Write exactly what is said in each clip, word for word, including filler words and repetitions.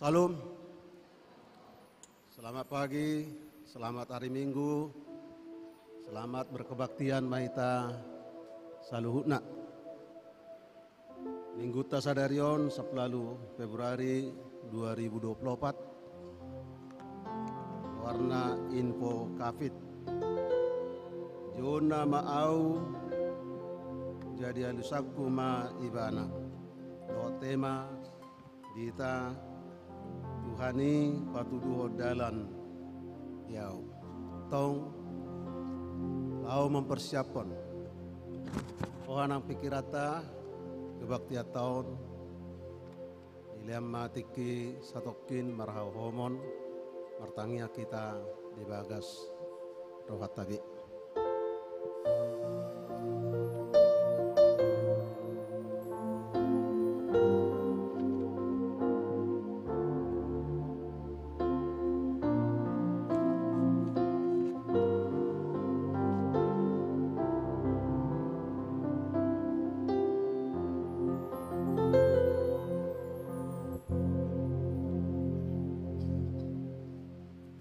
Salam. Selamat pagi, selamat hari Minggu, selamat berkebaktian ma hita saluhutna. Minggunta sadari on, sampulu ualu Februari dua ribu dua puluh opat, warna info covid. Jounna ma au, jadi alusanku ma ibana. Dohot tema di hita, Tuhan i patuduhon dalan di ahu. Tong, laho mempersiaphon roha nang pikiranta, kebaktianta on, dilehon ma tingki satongkin marhaholomon, martangiang hita di bagas rohanta be.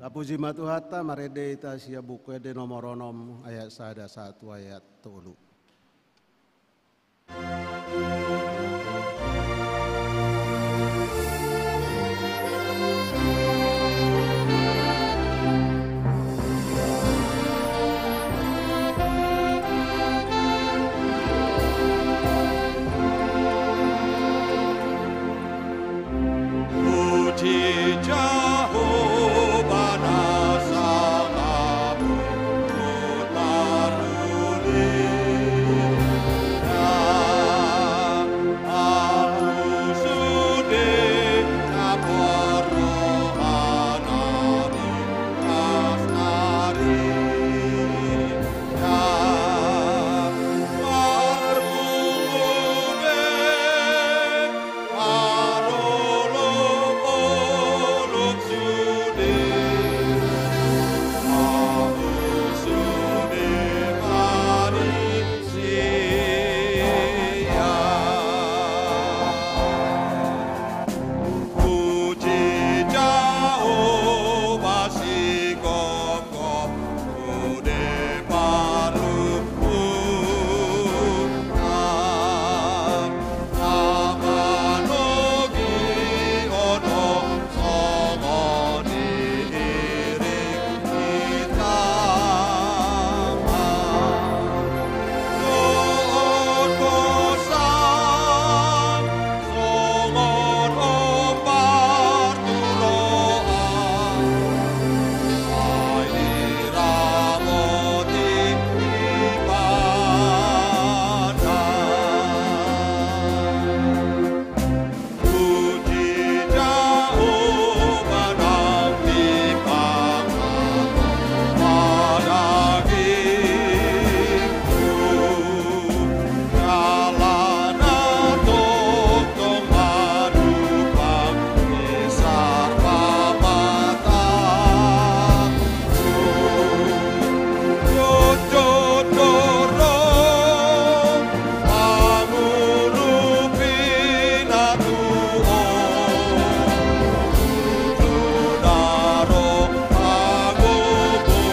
Puji ma Tuhanta, marende hita sian Buku Ende nomor onom, ayat sada sahat tu ayat tolu. Puji Jahowa na sangapungut maruli. Ia ahu sude na porrohana di las nari. Puji Jahowa, sigomgom sude parlungunta. Na manogi onom songon i iring hita ma. Dohot hosa songon ombar tu roha, sai diramoti Ibana. Puji Jahowa nang dipangago ma dagingku. Jala na tongtong manupang isar ma matangku. Jotjot do ro pangurupi na tubu, tutu na ro pangurupi.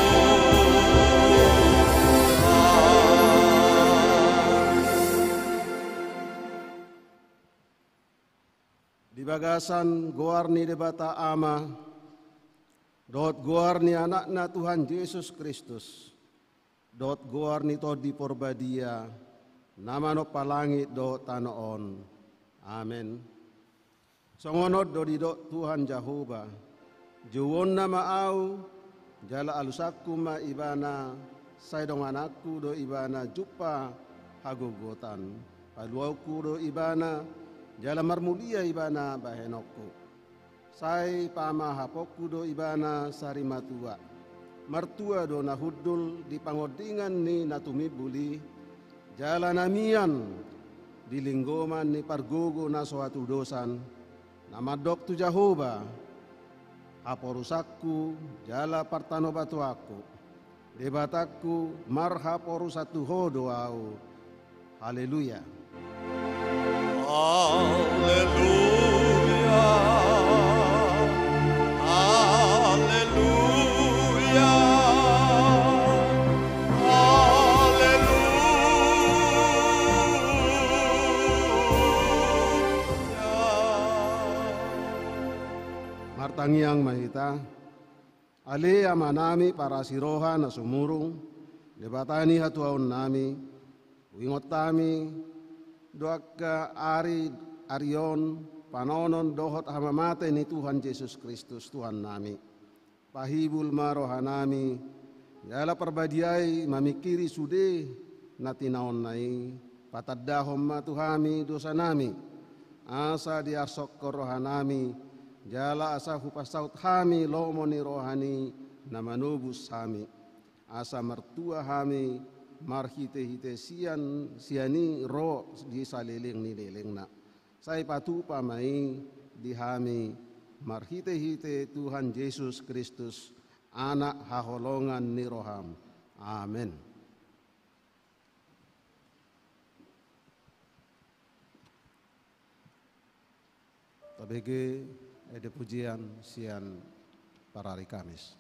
Di bagasan goar ni Debata Ama, dohot goar ni Anakna Tuhan Jesus Kristus, dohot goar ni Tondi Porbadia, na manompa langit dohot tano on. Amen. Songon on do didok Tuhan Jahowa: Jouonna ma Ahu, jala alusanku ma Ibana, sai dongananku do Ibana jumpa hagogotan. Paluaonku do Ibana, jala marmulia Ibana bahenonku. Sai pamahaponku do Ibana sari matua. Martua do na hundul di pangondingan ni na tumimbul i, jala na mian di linggoman ni pargogo na so hatudosan, na mandok tu Jahowa: Haporusanku jala partanobatoanku, Debatangku, marhaporusan tu Ho do ahu. Haleluya. Haleluya. Haleluya. Haleluya. Martangiang ma hita. Ale Amanami parasi roha na sumurung, Debata ni hatuaonnami, huingot hami do angka ari, ari on, panaonon dohot hamamate ni Tuhan Jesus Kristus Tuhannami. Pahibul ma rohanami, jala parbadiai mamingkiri sude na tinaonna i, patandahon ma tu hami dosanami, asa diarsonghon rohanami, jala asa hupasaut hami lomo ni roha ni na manobus hami, asa martua hami marhitehite sian, sian i ro di saleleng ni lelengna. Sai patupa ma i di hami marhitehite Tuhan Jesus Kristus, Anak haholongan ni roham. Amen. Tabege ende pujian sian parari Kamis.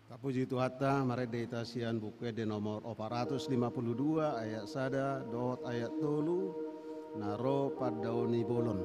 Tapuji Tuhanta, marende hita sian Buku Ende nomor opat ratus lima puluh dua, ayat sada dohot ayat tolu, na ro pandaon ni bolon.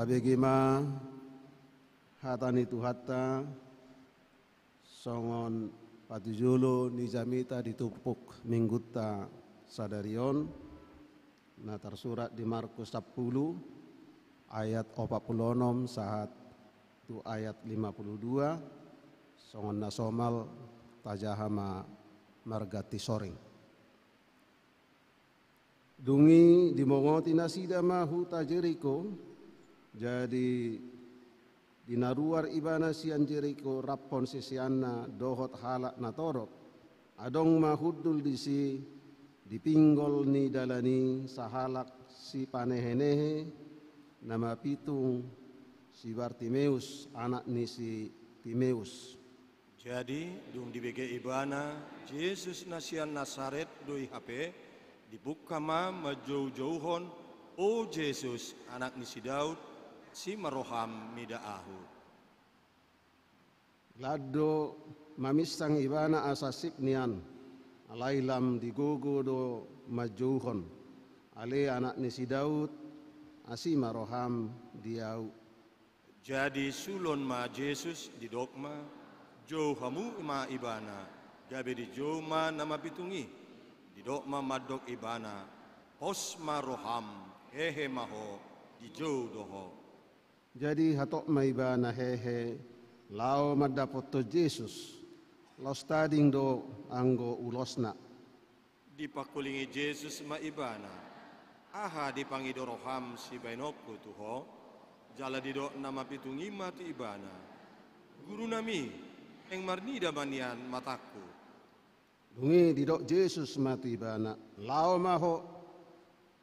Tabege ma hata ni Tuhanta. Songon patujolo ni jamita di turpuk minggunta sadari on, na tarsurat di Markus sampulu, ayat opat pulu onom sahat tu ayat lima pulu dua, songon na somal tajaha ma marganti soring. Dung i dimongoti nasida ma huta Jeriko, jadi di na ruar ibana sian Jeriko rap dohot siseanna dohot halak na torop. Adong ma hundul disi di pinggol ni dalan i sahalak sipanehenehe na mapitung, si Bartimeus, anak ni si Timeus. Jadi, dung dibege ibana, Jesus na sian Nasaret do i hape, dibungka ma manjoujouhon, "O Jesus, anak ni si Daud, asi ma roham mida ahu." Lan do maminsang ibana asa sip nian, alai lam digogo do manjouhon, "Ale anak ni si Daud, asi ma roham di ahu." Jadi sulon ma Jesus, didok ma, "Jou hamu ma ibana." Gabe dijou ma na mapitung i. Didok ma mandok ibana, "Pos ma roham, hehe ma ho, dijou do ho." Jadi hatop ma ibana hehe, laho mandapothon Jesus. Laos tading do anggo ulosna. Dipangkulingi Jesus ma ibana, "Aha dipangido roham sibaenonku tu ho?" Jala didok na mapitung i ma tu ibana, "Gurunami, naeng marnida ma nian matangku." Dung i didok Jesus ma tu ibana, "Laho ma ho,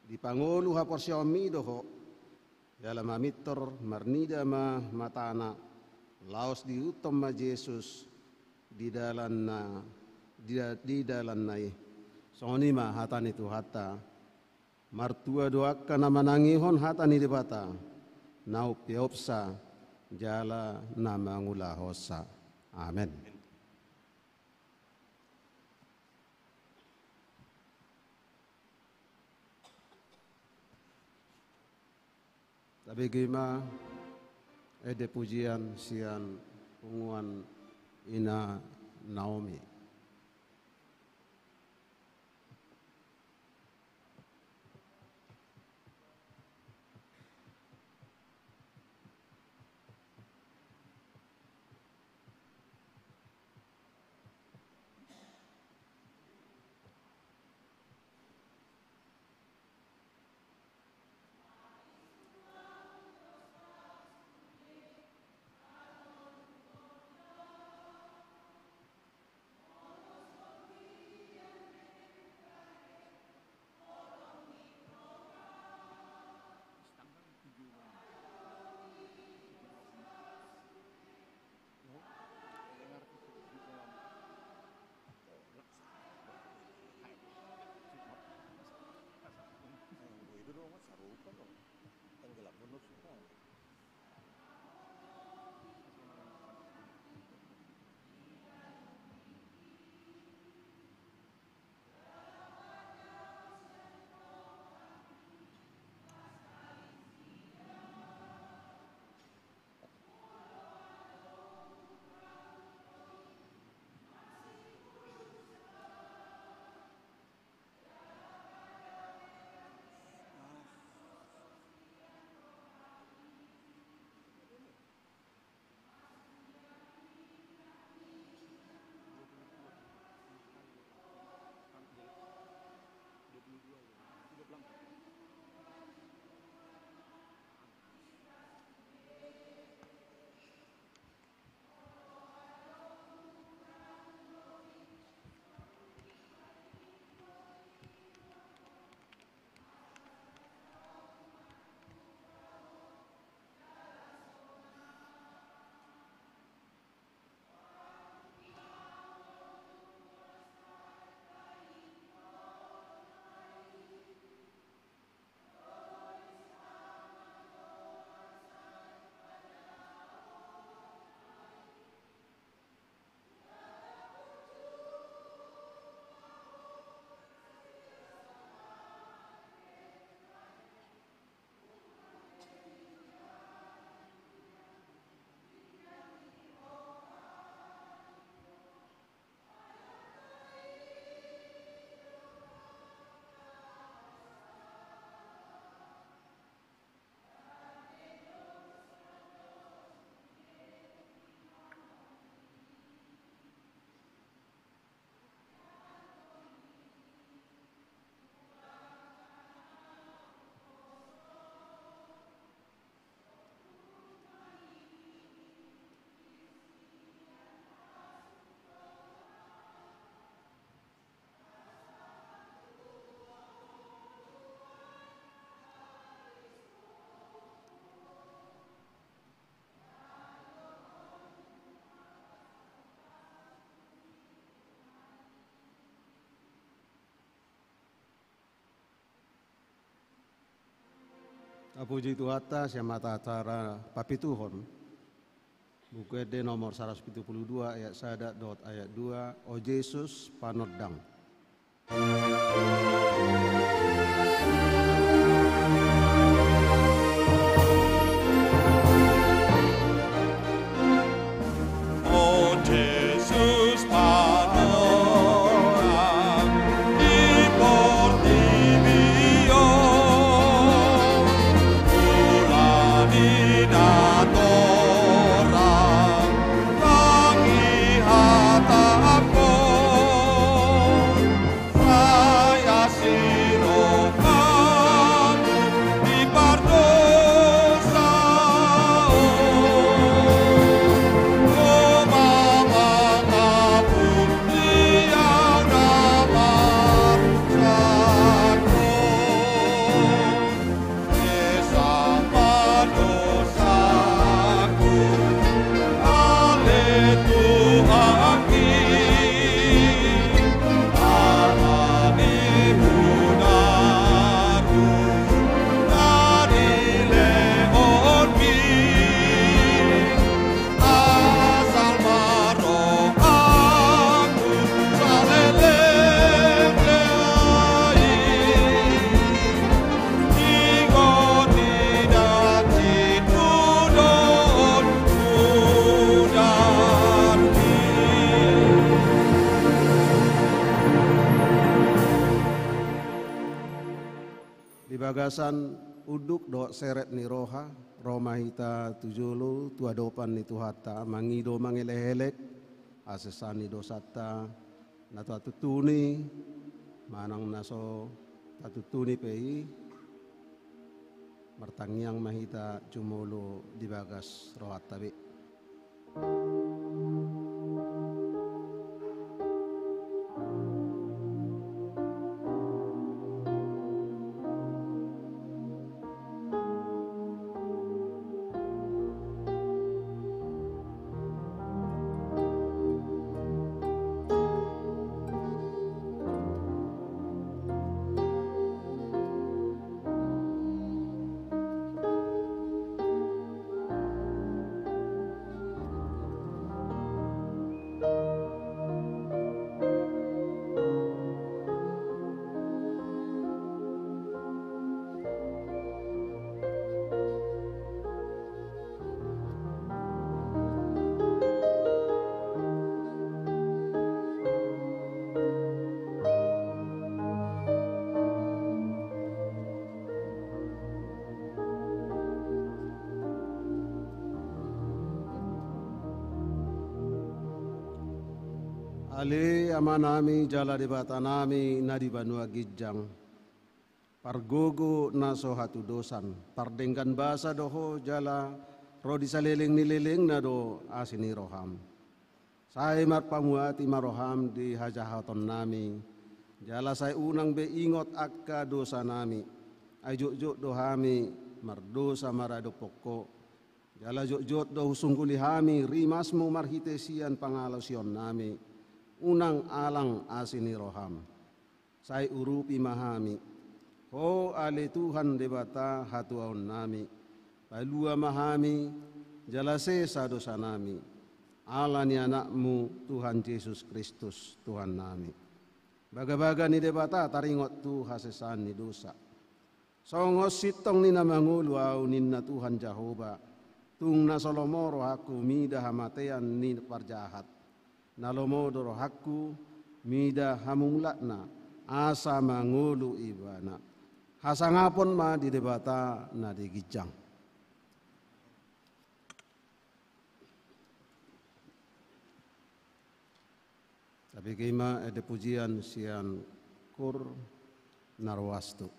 dipangolu haporseaonmi do ho." Jala mamintor marnida ma matana, laos diihuthon ma Jesus di dalanna, di da-, di dalanna i. Songon i ma hata ni Tuhanta. Martua do angka na manangihon hata ni Debata. na umpeopsa jala na mangulahonsa. Amen. Tabege ma ende pujian sian punguan Ina Naomi. Tapuji Tuhanta, sian hata acara papituhon. Buku Ende nomor saratus pitu pulu dua, ayat sada dohot ayat dua, O Jesus Panondang. O Jesus Panondang di portibi on, mula di natorang ndang ihatahon. Sai asi rohaM di pardosa on, Ho ma mangapunsi au na marsak on. Esa ma dosangku San unduk dohot serep ni roha, ro ma hita tu jolo, tu adopan ni Tuhanta, mangido mangelekelek hasesaan ni dosanta, na tatuntuni, manang na so tatuntuni pe i, martangiang ma hita jumolo di bagas rohanta be. Ale Amanami jala Debatanami na di banua ginjang, pargogo na so hatudosan, pardenggan basa do Ho jala ro di saleleng ni lelengna do asi ni roham. Sai marpamuati ma roham di hajahatonnami, jala sai unang be ingot angka dosanami, ai jotjot do hami mardosa maradophon Ho, jala jotjot do husungguli hami rimasmu marhite sian pangalaosionnami, unang alang asi ni roham. Sai urupi ma hami, Ho ale Tuhan Debata hatuaonnami, palua ma hami, jala sesa dosanami, ala ni Anakmu Tuhan Jesus Kristus Tuhannami. Bagabaga ni Debata taringot tu hasesaan ni dosa. Songon sintong ni na mangolu ahu ninna Tuhan Jahowa, tung na so lomo rohangku mida hamatean ni parjahat. Na lomo do rohangku mida hamumulakna, asa mangolu ibana. Hasangapon ma di Debata na di ginjang. Tapi ima ende pujian sian kur naroastu.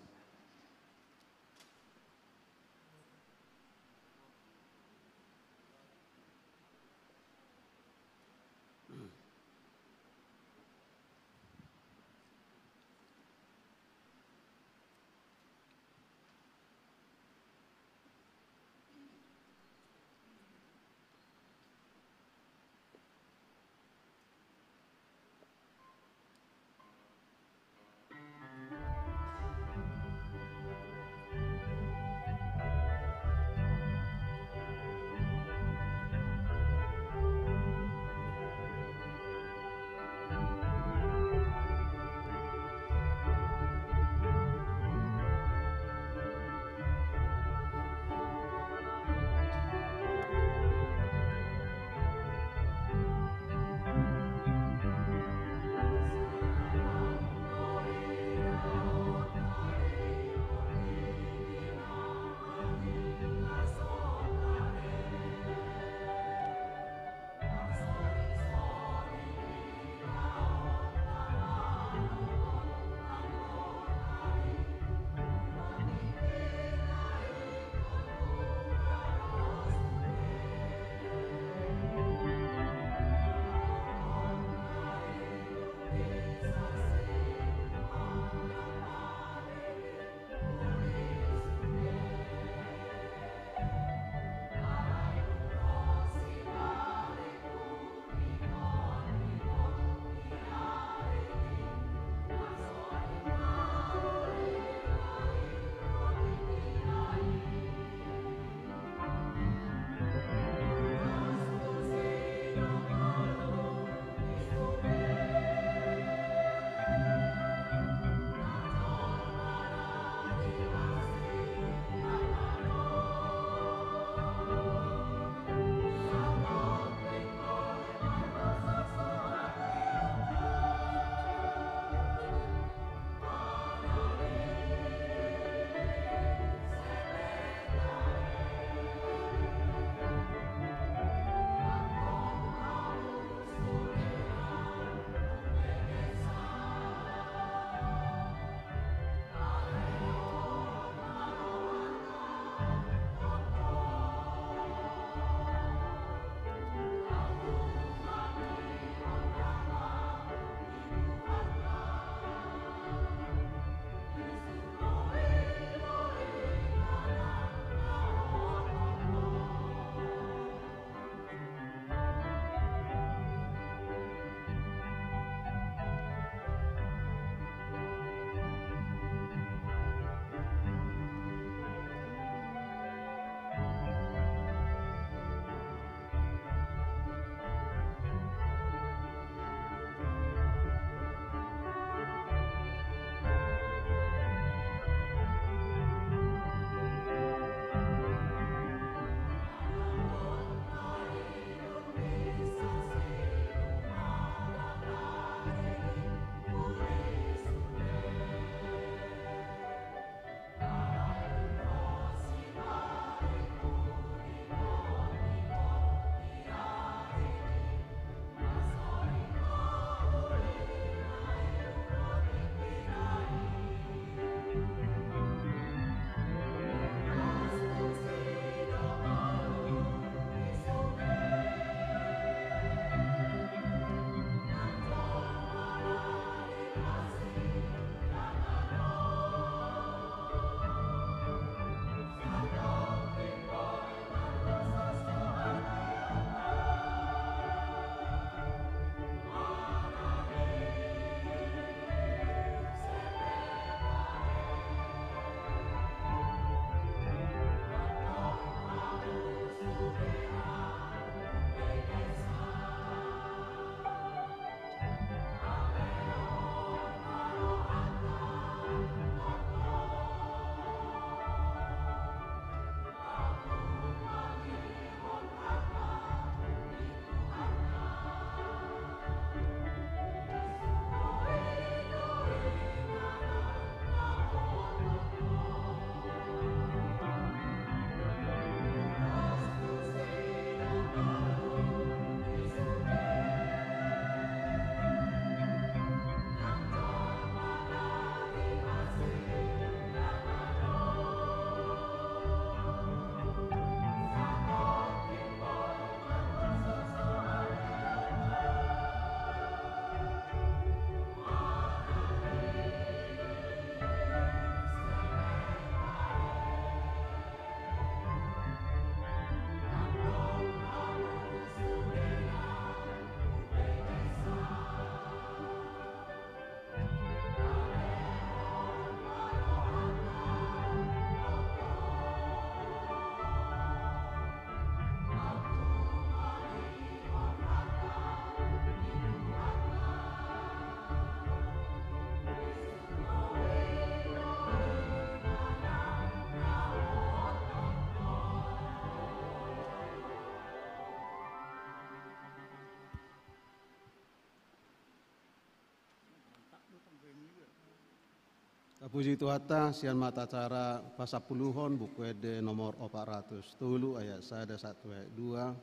Puji Tuhanta, sian mata acara pasampuluhon, Buku Ende nomor opat ratus tolu, ayat sada sahat tu ayat dua.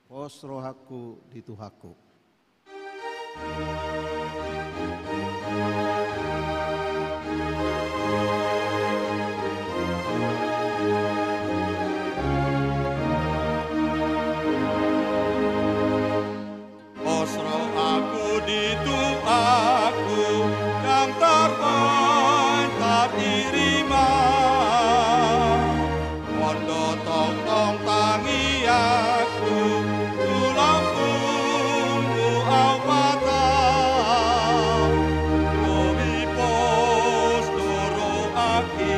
Pos rohangku di Tuhanku. Pos rohangku di Tuhanku, ndang tarbaen sandiri ma. On do tongtong tangiangku, tu lambungmu au patah. Lobi pos do rohangki,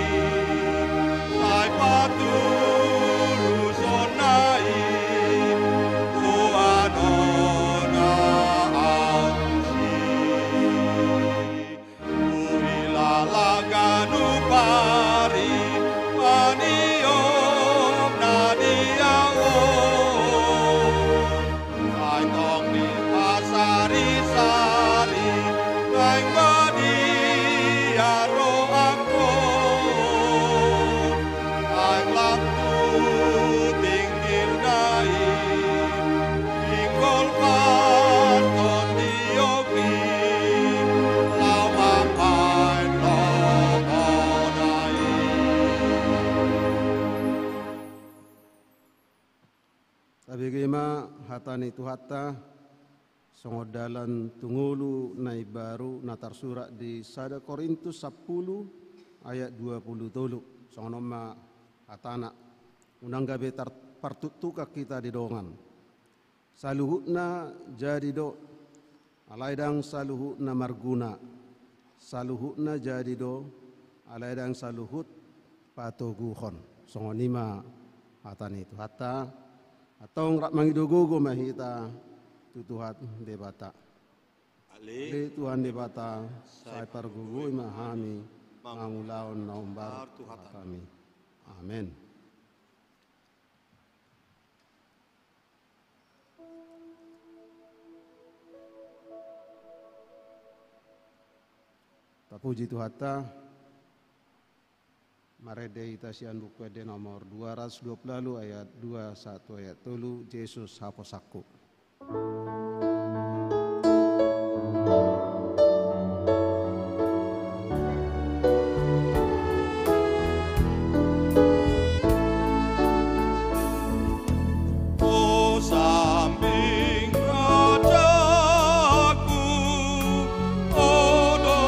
sai patuluson na i, huanona au tusi. Huilala ganup ari, paniop na di ahu on. Sai tong dipasarisari, naeng badia rohangku. Naeng lam tu tinggil na i, pinggol panton di opi, laho mambaen lomo na i. Tabege ma hata ni Tuhanta, songon dalan tu ngolu na imbaru na tarsurat di sada Korintus sampulu ayat dua pulu tolu. Songon on ma hatana. Unang gabe tar-, partuktukan hita di dongan. Saluhutna jadi do, alai ndang saluhutna marguna. Saluhutna jadi do, alai ndang saluhut patoguhon. Songon i ma hata ni Tuhanta. Antong rap mangido gogo ma hita tu Tuhan Debata. Ale. Ale Tuhan Debata, sai pargogoi ma hami mangulahon na umbaru tu hatami. Amen. Tapuji Tuhanta. Marende hita sian Buku Ende nomor dua ratus dua pulu ualu ayat dua sahat tu ayat tolu, Jesus haposanku. O sambing rajaku, Ho do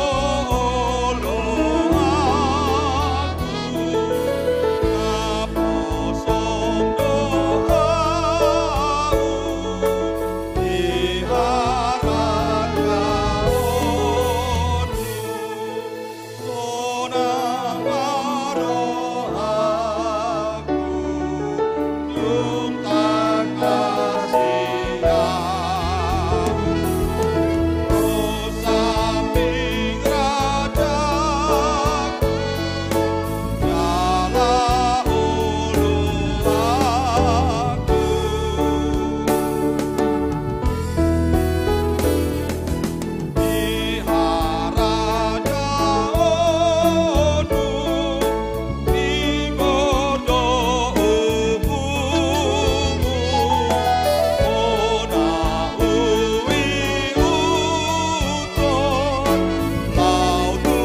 oloanku, naposo do ahu di harajaonmu. Sonang ma rohangku, dung tangkas di ahu. O sambing rajaku, jala oloanku. Di harajaonmu, di gondohonmu, Ho na huihuthon, laho tu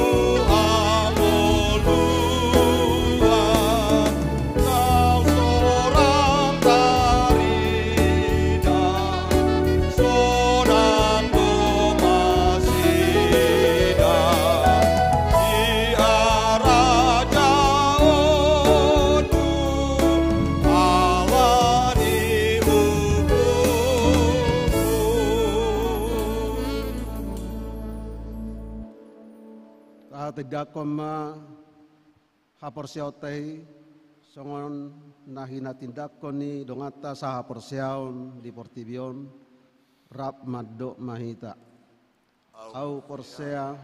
hangoluan. Nang sorang tarida, sonang do nasida di harajaonmu, ala ni uhummu. Tahatindangkon ma haporseaonta i, songon na hinatindangkon ni donganta sahaporseaon di portibi on, rap mandok ma hita. Ahu porsea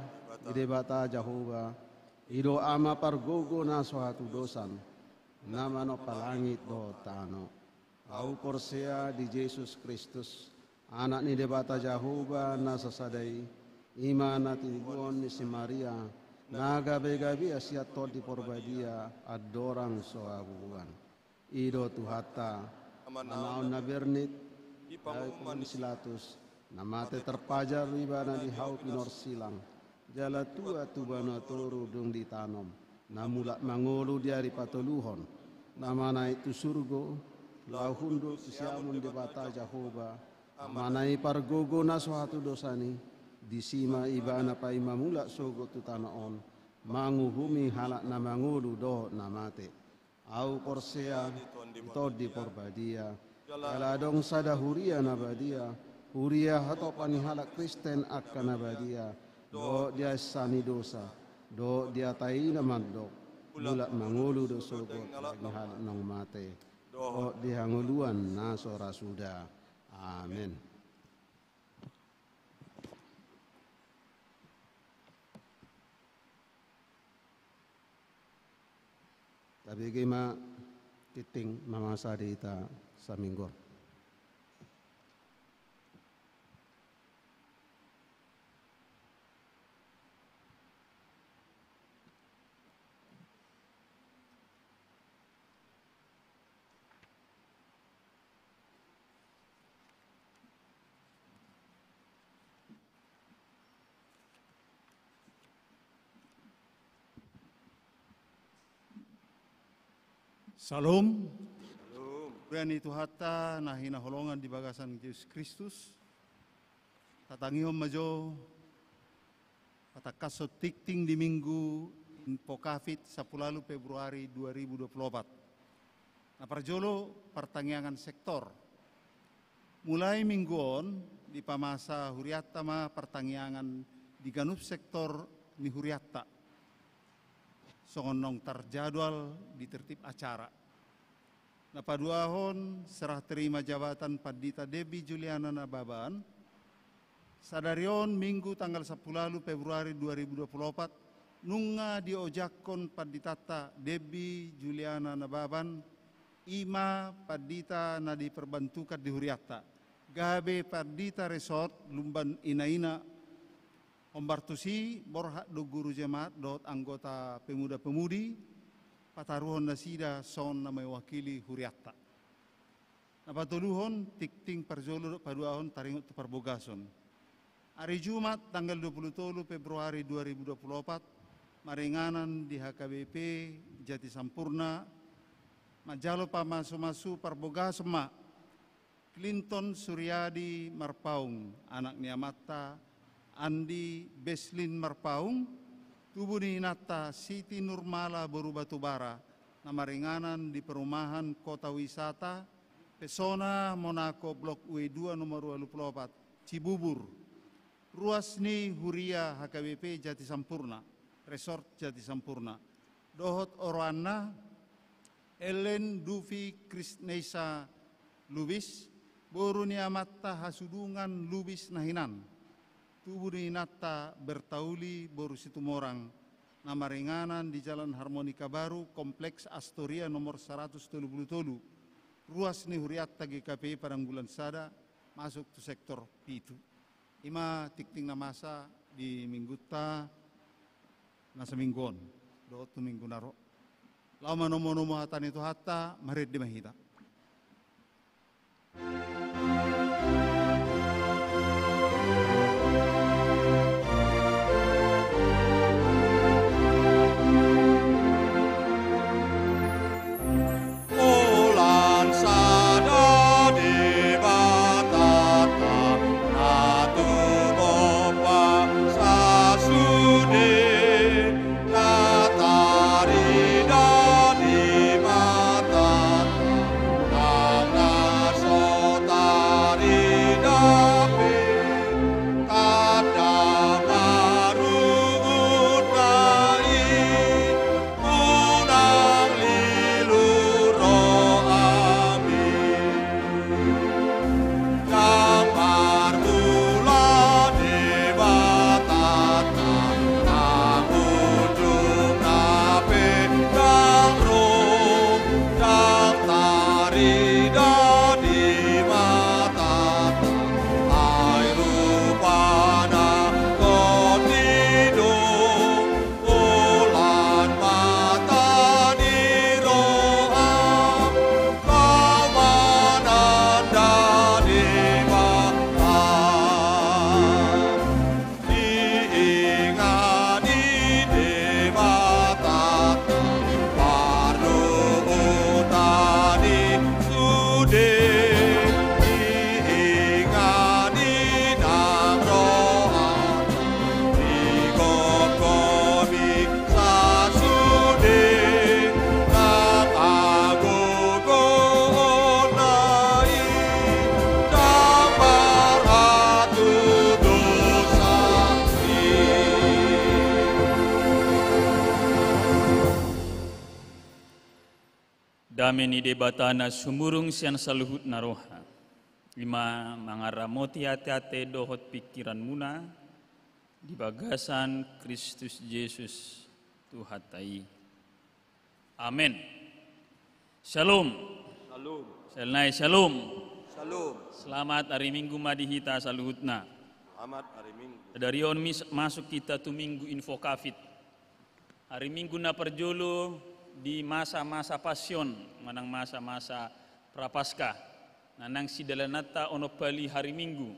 di Debata Jahowa, i do Ama pargogo na so hatudosan, na manompa langit dohot tano. Ahu porsea di Jesus Kristus, Anak ni Debata Jahowa na sasada i, i ma na tinibuon ni si Maria, na gabe-gabean sian Tondi Porbadia andorang so habubuhan. I do Tuhanta, Amanta na bernit, dipanguhum ma ni si Pilatus, na mate tarpajar do ibana di hau pinorsilang, jala tua tu banua toru dung ditanom, na mulak mangolu di ari patoluhon, na manaek tu surgo, laho hundul tu siamun Debata Jahowa, Amanta na pargogo na so hatudosan i, disi ma ibana paima mulak sogot tu tano on, manguhumi halak na mangolu dohot na mate. Ahu porsea di Tondi Porbadia, jala adong sada huria na badia, huria hatopan ni halak Kristen angka na badia, dohot di haesaan ni dosa, dohot di hata i na mandok, mulak mangolu do sogot daging halak naung mate, dohot di hangoluan na so ra suda. Amen. Tabege ma tingting mamasa di hita saminggu on. Syalom. Syalom. Huria ni Tuhanta na hinaholongan di bagasan Jesus Kristus. Tatangihon ma jo patangkashon tingting di Minggu Invocavit sampulu ualu Februari dua ribu dua puluh opat. Na parjolo, partangiangan sektor. Mulai minggu on, dipamasa hurianta ma partangiangan di ganup sektor ni hurianta, songon naung tarjadwal di tertib acara. Na paduahon, serah terima jabatan Pandita Debbie Juliana Nababan. Sadari on, Minggu tanggal sampulu ualu Februari dua ribu dua puluh opat, nunga diojakhon Panditanta Debbie Juliana Nababan, i ma pandita na diperbantukan di hurianta, gabe pandita resort Lumban Inaina. Hombar tusi, borhat do guru jemaat dohot anggota pemuda-pemudi, pataruhon nasida songon na mewakili hurianta. Na patoluhon, tingting parjolo dohot paduahon taringot tu parbogason. Ari Jumat tanggal dua puluh tolu Februari dua ribu dua puluh opat, maringanan di H K B P Jatisampurna, manjalo pamasu-masu parbogason ma Clinton Suryadi Marpaung, anak ni amanta Andi Beslin Marpaung, tubu ni inanta Siti Nurmala boru Batubara, na maringanan di perumahan Kota Wisata Pesona Monaco Blok W dua nomor ualu pulu opat, Cibubur. Ruas ni huria H K B P Jatisampurna, Resort Jatisampurna. Dohot oroanna, Ellen Dufi Krisneisa Lubis, boru ni amanta Hasudungan Lubis na hinan. Tubu ni inanta Bertauli boru Situmorang, na maringanan di Jalan Harmonika Baru, Kompleks Astoria nomor saratus tolu pulu tolu. Ruas ni hurianta G K P Padanggulan Sada, masuk tu sektor pitu. I ma tingting na masa di minggunta na saminggu on dohot tu minggu na ro. Laho manomo-nomo hata ni Tuhanta, marende ma hita. Holan sada Debatanta, na tubu pasasude, na tarida di matanta, Dame ni Debata na sumurung sian saluhutna roha, i ma mangaramoti ateate dohot pingkiranmuna di bagasan Kristus Jesus Tuhanta i. Amen. Shalom. Shalom. Selamat hari Minggu ma di hita saluhutna. Selamat hari Minggu. Sadari on masuk hita tu Minggu Invocavit. Hari Minggu na parjolo di masa-masa Pasion manang masa-masa Prapaskah. Na naeng sidalananta onom hali hari Minggu,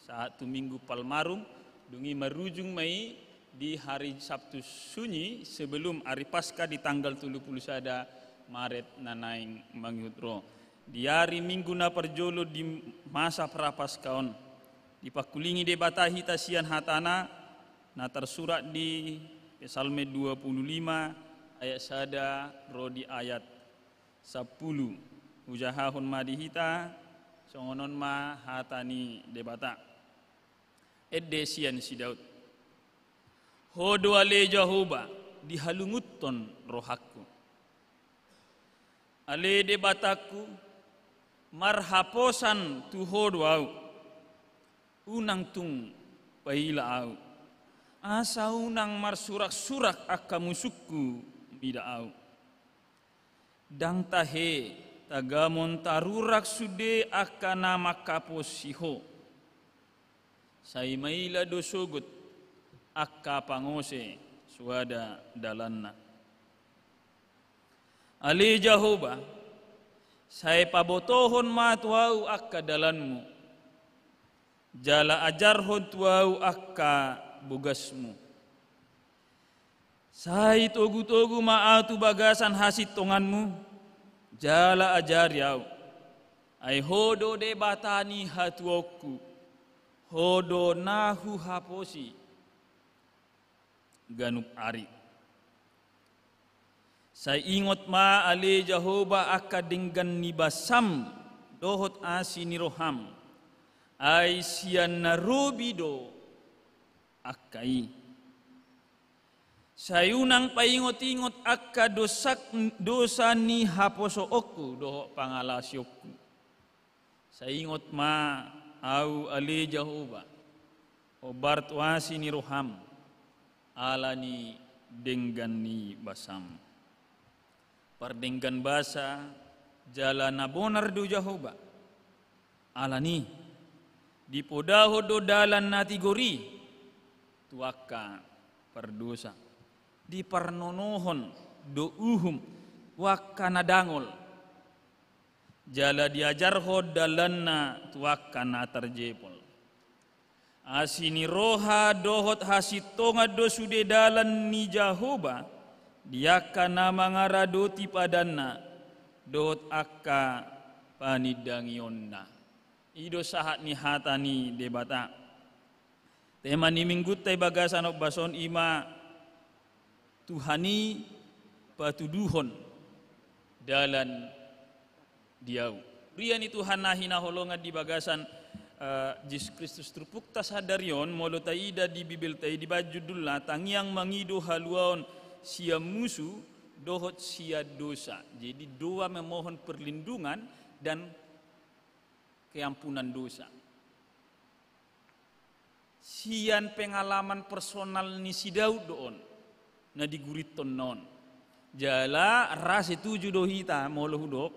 sahat tu Minggu Palmarum, dung i marujung ma i di hari Sabtu Sunyi sebelum hari Paskah di tanggal tolu pulu sada Maret na naeng mangihut ro. Di hari Minggu na parjolo di masa Prapaskah on, dipangkulingi Debata hita sian hatana na tarsurat di Psalme dua pulu lima ayat sada ro di ayat sampulu. Hujahahon ma di hita, songon on ma hata ni Debata. Ende sian si Daud. Ho do ale Jahowa, dihalungunhon rohangku. Ale Debatangku, marhaposan tu Ho do ahu. Unang tung paila ahu, asa unang marsurak-surak angka musungku mida ahu. Ndang tahe tagamon tarurak sude angka na manghaposi Ho. Sai maila do sogot angka pangose soada dalanna. Ale Jahowa, sai pabotohon ma tu ahu angka dalanmu, jala ajarhon tu ahu angka bogasmu. Sai togu-togu ma ahu tu bagasan hasintonganmu, jala ajari ahu. Ai Ho do Debata ni hatuaonku, Ho do na huhaposi ganup ari. Sai ingot ma ale Jahowa angka denggan ni basam dohot asi ni roham, ai sian na robi do angka i. Sai unang paingot-ingot angka dosak, dosa ni haposoonku dohot pangalaosionku. Sai ingot ma ahu ale Jahowa, hombar tu asi ni roham, ala ni denggan ni basam. Pardenggan basa jala na bonar do Jahowa. Ala ni i, dipodahon do dalan na tigor i tu angka pardosa. Diparnonohon do uhum tu angka na dangol. Jala diajarhon dalanna tu angka na tarjepol. Asi ni roha dohot hasintongan do sude dalan ni Jahowa di angka na mangaradoti padanna dohot angka panindangionna. I do sahat ni hata ni Debata. Tema ni minggunta di bagasan ombas on i ma Tuhan i patuduhon dalan di ahu. Huria ni Tuhan na hinaholongan di bagasan, eh, Jesus Kristus, turpukta sadari on, molo taida di Bibelta i, dibaen judulna Tangiang Mangido Haluaon Sian Musu dohot Sian Dosa. Jadi doa memohon perlindungan dan keampunan dosa. Sian pengalaman personal ni si Daud do on na digurithon na on. Jala ra setuju do hita molo hudok,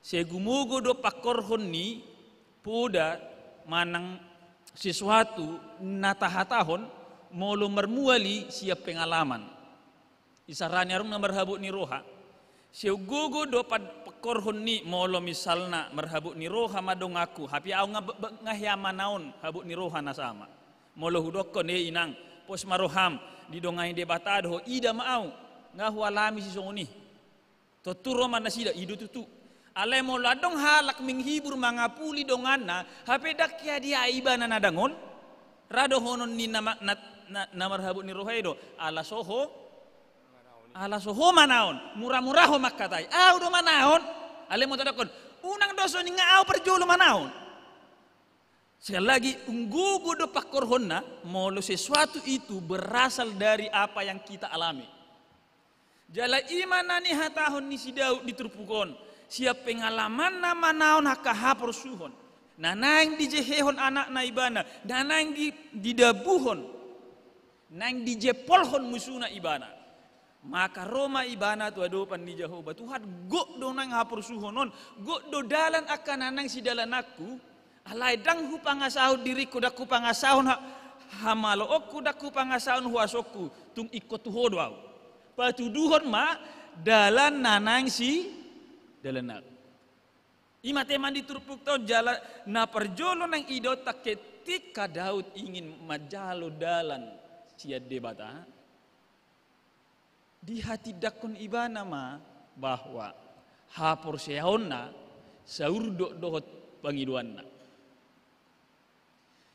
sai gumogo do pangkorhon ni poda manang sesuatu na tahatahon molo marmual i sian pengalaman. Isarani arung na marhabot ni roha. Sai gogo do pangkorhon ni, molo misalna marhabot ni roha ma donganku, hape ahu nga, nga hea manaon habot ni roha na sama. Molo hudokkon, e inang, pos ma roham, didongani Debata do ho, ida ma ahu, nga hualami sisongon i. Tontu ro ma nasida, i do tutu. Alai molo adong halak menghibur, mangapuli donganna, hape ndang hea diai ibana na dangol, ra dohonon ni na, na, na, na marhabot ni roha i do, ala so ho, ala so ho manaon, mura-mura ho mangkatai, ahu do manaon. Alai molo tadokkon, unang do songon i, nga ahu parjolo manaon. Sekali lagi, umgogo do pangkorhonna molo sesuatu itu berasal dari apa yang kita alami. Jala i ma na nihatahon ni si Daud di turpuk on, sian pengalamanna manaon angka haporsuhon, na naeng dijehehon anakna ibana, na naeng di, didabuhon, naeng dijempolhon musuna ibana. Maka ro ma ibana tu adopan ni Jahowa, Tuhan, gok do naeng haporsuhon on, gok do dalan angka na naeng sidalananku. Alai ndang hupangasahon diringku, ndang hupangasahon ha-, hamaloonku, ndang hupangasahon huasongku, tung ingkon tu Ho do ahu. Patuduhon ma dalan na naeng sidalananku. I ma tema ni turpukta on. Jala na parjolo naeng idaonta, ketika Daud ingin manjalo dalan sian Debata, dihatindangkon ibana ma bahwa haporseaonna saurdot dohot pangidoanna.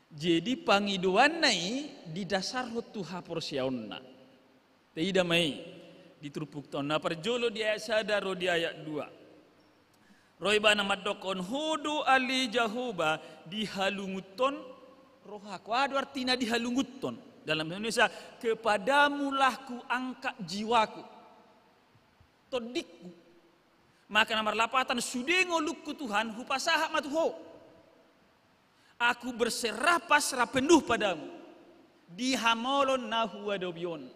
Jadi pangidoanna i didasarhon tu haporseaonna. Taida ma i di turpukta on, na parjolo di ayat sada ro di ayat dua. Ro ibana mandokkon, Ho do ale Jahowa dihalungunhon rohangku. Aha do artina dihalungunhon? Dalam bahasa Indonesia, kepadamulah kuangkat jiwaku, tondingku. Maka na marlapatan, sude ngolungku Tuhan, hupasahat ma tu Ho. Aku berserah pasrah penuh padamu di hamaolon na huadopi on.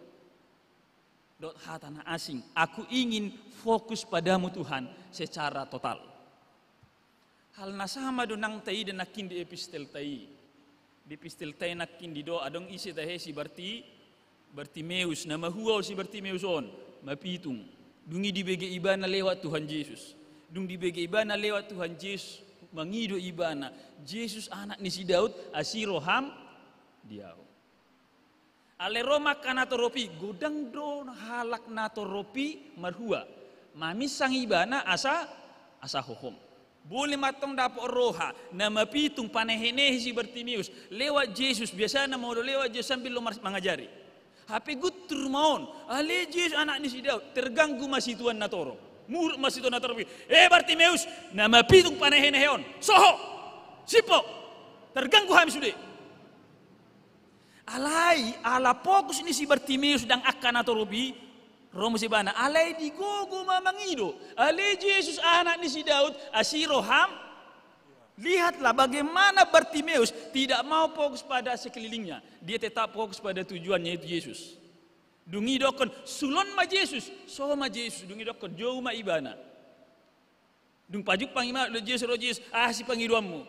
Dohot hata na asing, aku ingin fokus padamu Tuhan secara total. Hal na sama do naeng taida nangkin di epistelta i. Di epistelta i nangkin didok adong ise tahe, si Barti-, Bartimeus. Na mahua olo si Bartimeus on? Mapitung. Dung i dibege ibana lewat Tuhan Jesus. Dung dibege ibana lewat Tuhan Jesus, mangido ibana, Jesus, Anak ni si Daud, asi roham di ahu. Alai ro ma angka na torop i, godang do halak na torop i marhua maminsang ibana asa, asa hohom. Boi ma antong dapot roha na mapitung, panehenehe si Bartimeus lewat Jesus. Biasana molo lewat Jesus sambil do mar-, mangajari. Hape guntur ma on, ale Jesus, Anak ni si Daud, terganggu ma situan na torop. Muruk ma situan na torop i, eh Bartimeus, na mapitung panehenehe on, soho, simpo, terganggu hami sude. Alai ala fokus ni si Bartimeus ndang angka na torop i, ro muse ibana, alai digogo ma mangido, ale Jesus, Anak ni si Daud, asi roham. Lihatlah bagaimana Bartimeus tidak mau fokus pada sekelilingnya. Dia tetap fokus pada tujuannya, yaitu Yesus. Dung i didokkon, sulon ma Jesus, soho ma Jesus. Dung i didokkon, jou ma ibana. Dung pajumpang ibana dohot Jesus, ro Jesus, aha sipangidoanmu?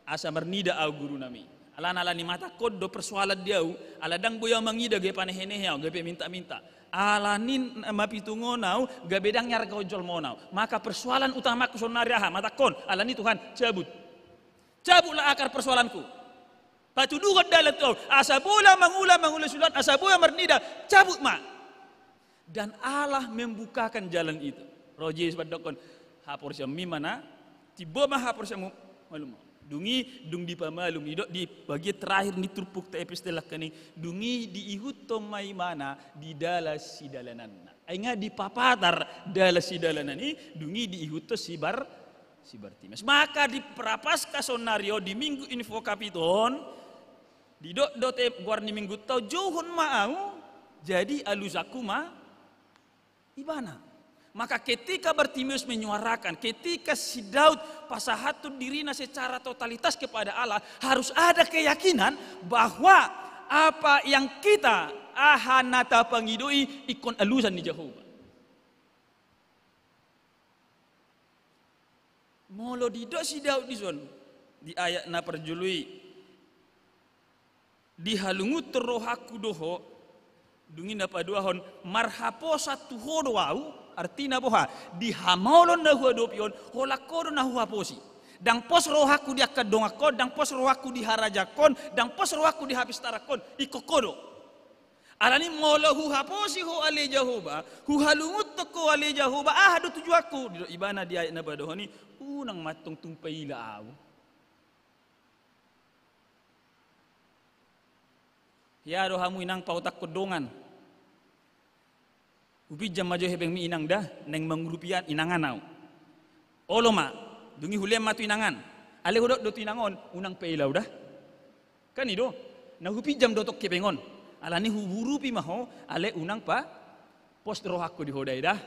Asa marnida ahu gurunami. Alana, alani manang on do persoalan di ahu, ala ndang boi ahu mangida gabe panehenehe ahu, gabe minta-minta. Alani na mapitung on ahu, gabe ndang niargahon jolma on ahu. Maka persoalan utamaku saonnari aha? Manang on, alani Tuhan, cabut. Cabutlah akar persoalanku. Patuduhon dalan tu ahu. Asa boi ahu mangula, mangula sulat, asa boi ahu marnida, cabut ma. Dan Allah membukakan jalan itu. Ro Jesus mandokkon, haporseaonmi ma na, timbo ma haporseaonmu, malum ma. Dung i, dung dipamalum, didok di bagian terakhir ni turpukta epistel nangkin i, dung i diihuthon ma ibana di dalan sidalananna. Ai nga dipapatar dalan sidalanan i, dung i diihuthon si Bar-, si Bartimeus. Maka di Prapaskah saonnari on, di Minggu Invocavit on, didok do te goar ni minggunta on, jouhon ma ahu, jadi alusanku ma ibana. Maka ketika Bartimeus menyuarakan, ketika si Daud pasahathon dirina secara totalitas kepada Allah, harus ada keyakinan bahwa apa yang kita, aha na tapangido i, ingkon alusan ni Jahowa. Molo didok si Daud dison, di ayat na parjolo i, dihalungunhon rohangku do Ho, dung i na paduahon, marhaposan tu Ho do ahu, artina boha? Di hamaolon na huadopi on, holan Ho do na huhaposi. Ndang pos rohangku di angka donganhon, ndang pos rohangku di harajaanhon, ndang pos rohangku di hapistaranhon, ingkon Ho do. Alani molo huhaposi Ho ale Jahowa, huhalungunhon Ho ale Jahowa, aha do tujuanku? Didok ibana di ayat na paduahon i, unang ma antong tung paila ahu. Hea do hamu inang paotakhon dongan. Hupinjam ma jo hepengmi inang da, naeng mangurupi inangan ahu. Olo ma, dung i hulean ma tu inangan. Alai hudok do tu inang on, unang paila ahu da. Kan i do, na hupinjam do tong hepeng on. Alani huurupi ma ho, alai unang pa, Pos rohangku di Ho da, eda.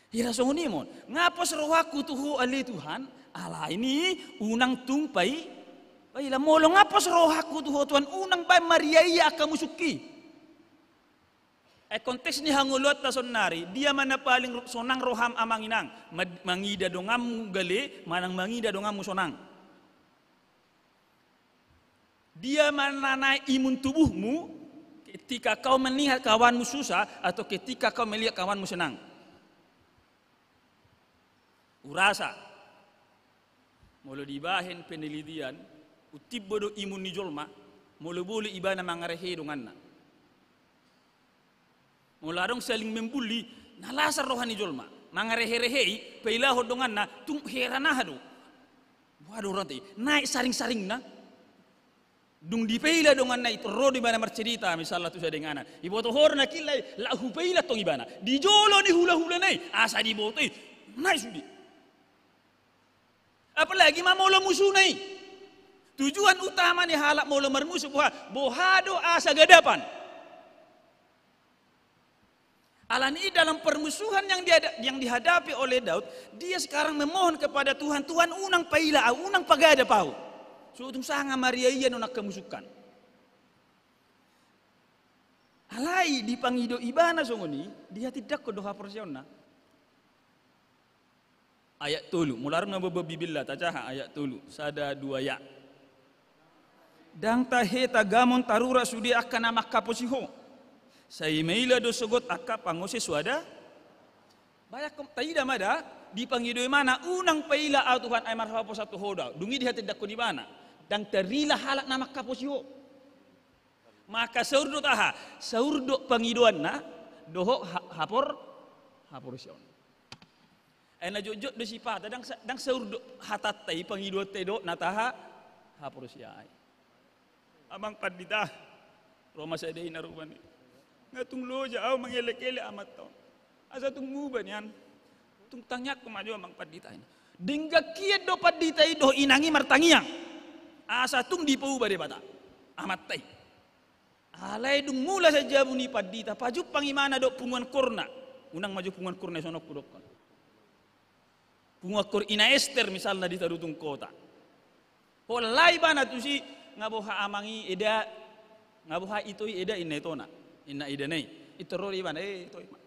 Hira songon i ma on. Nga pos rohangku tu Ho ale Tuhan, alai ni unang tung pai, paila. Molo nga pos rohangku tu Ho Tuhan, unang baen mariaia angka musukki. Eh, konteks ni hangoluanta saonari, dia ma na paling ro-, sonang roham amang inang, ma-, mangida donganmu gale, manang mangida donganmu sonang? Dia ma na naik imun tubuhmu ketika kau melihat kawanmu susah atau ketika kau melihat kawanmu senang? Hurasa, molo dibahen penelitian, untimbo do imun ni jolma molo boi ibana mangarehe donganna. Molo adong saling membuli, na lasar roha ni jolma. Mangarehe-rehei, pailahon donganna, tung heran aha do. Boha do rohanta i, naik saring-saringna. Dung dipaila donganna i, ro do ibana marcerita, misalna tu sada inganan. Iboto ho do na killai, laho hupaila tong ibana. Di jolo ni hula-hulana i, asa diboto i, naik sude. Apalagi ma molo musuna i. Tujuan utama ni halak molo marmusu boha, boha do asa gadapan. Alani i dalam permusuhan yang dihada-, yang dihadapi oleh Daud, dia sekarang memohon kepada Tuhan, "Tuhan, unang paila au, unang pagadap au." So tung sanga mariaia on angka musukkan. Alai dipangido ibana songon i, dihatindangkon do haporseaonna. Ayat tolu, molo adong na bobo Bibelta, tajaha ayat tolu, sada dua ya. Ndang tahe tagamon tarurat sude angka na manghaposi ho. Sai maila do sogot angka pangose soada. Bayangkon, taida ma da, dipangido ibana, "Unang paila au Tuhan, ai marhaposan tu Ho do au." Dung i dihatindangkon ibana, "Ndang tarila halak na manghaposi ho." Maka saurdot aha? Saurdot pangidoanna dohot ha-, hapor-, haporseaon. Ai na jotjot do sipata, ndang sa-, ndang saurdot hatanta i, pangidoanta i dohot na taha haporseai. "Amang Pandita," ro ma sada ina rupani, "nga tung loja au mangelek-elek amanta on. Asa tung muba nian. Tung tangiangkon ma jo Amang Pandita," ina. Denggan hian do pandita i dohot inang i martangiang asa tung dipauba Debata amanta i. Alai dung mulak sian jabu ni pandita, pajumpang ibana dohot punguan korna. Unang ma jo punguan korna i, songon hudok on. Punguan kor Ina Ester misalna di Tarutung Kota. Holan laho ibana tusi, "Nga boha amang i eda, nga boha ito i eda?" ninna itona. Ninna idana i. Pintor ro do ibana, "Eh, ito i ma.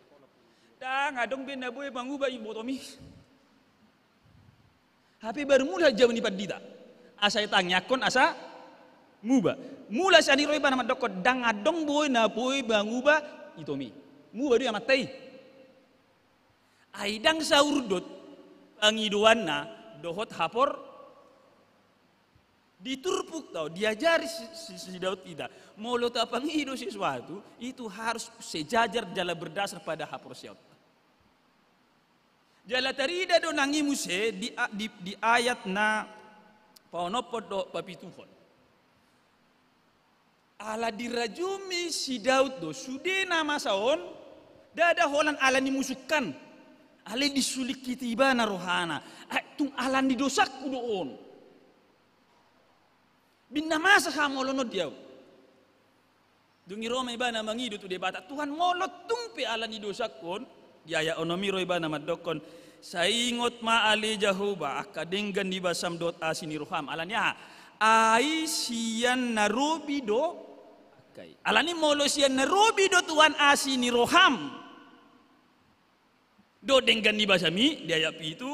Ndang adong be na boi manguba ibotom i." Hape baru mulak jabu ni pandita. Asa ditangiangkon asa muba. Mulak sian i ro ibana mandokkon, "Ndang adong boi na boi manguba itom i." Muba do i amanta i. Ai ndang saurdot pangidoanna dohot hapor. Di turpuk do diajari si, si, si Daud hita. Molo tapangido sesuatu, itu harus sejajar jala berdasar pada haporseaon. Jala tarida do nang i muse di a-, di, di ayat na paonomhon dohot papituhon. Ala dirajumi si Daud do sude na masa on, ndada holan ala ni musukkan. Alai disulingkiti ibana rohana. "Ai tung ala ni dosangku do on. Boi na masa hamolon on di ahu." Dung i ro ma ibana mangido tu Debata, "Tuhan, molo tung pe ala ni dosangku on," di ayat onom i ro ibana mandokkon, "Sai ingot ma ale Jahowa angka denggan ni basam dohot asi ni roham." Alani aha? "Ai sian na robi do angka i." Alani molo sian na robi do Tuhan asi ni roham dohot denggan ni basam i, di ayat pitu,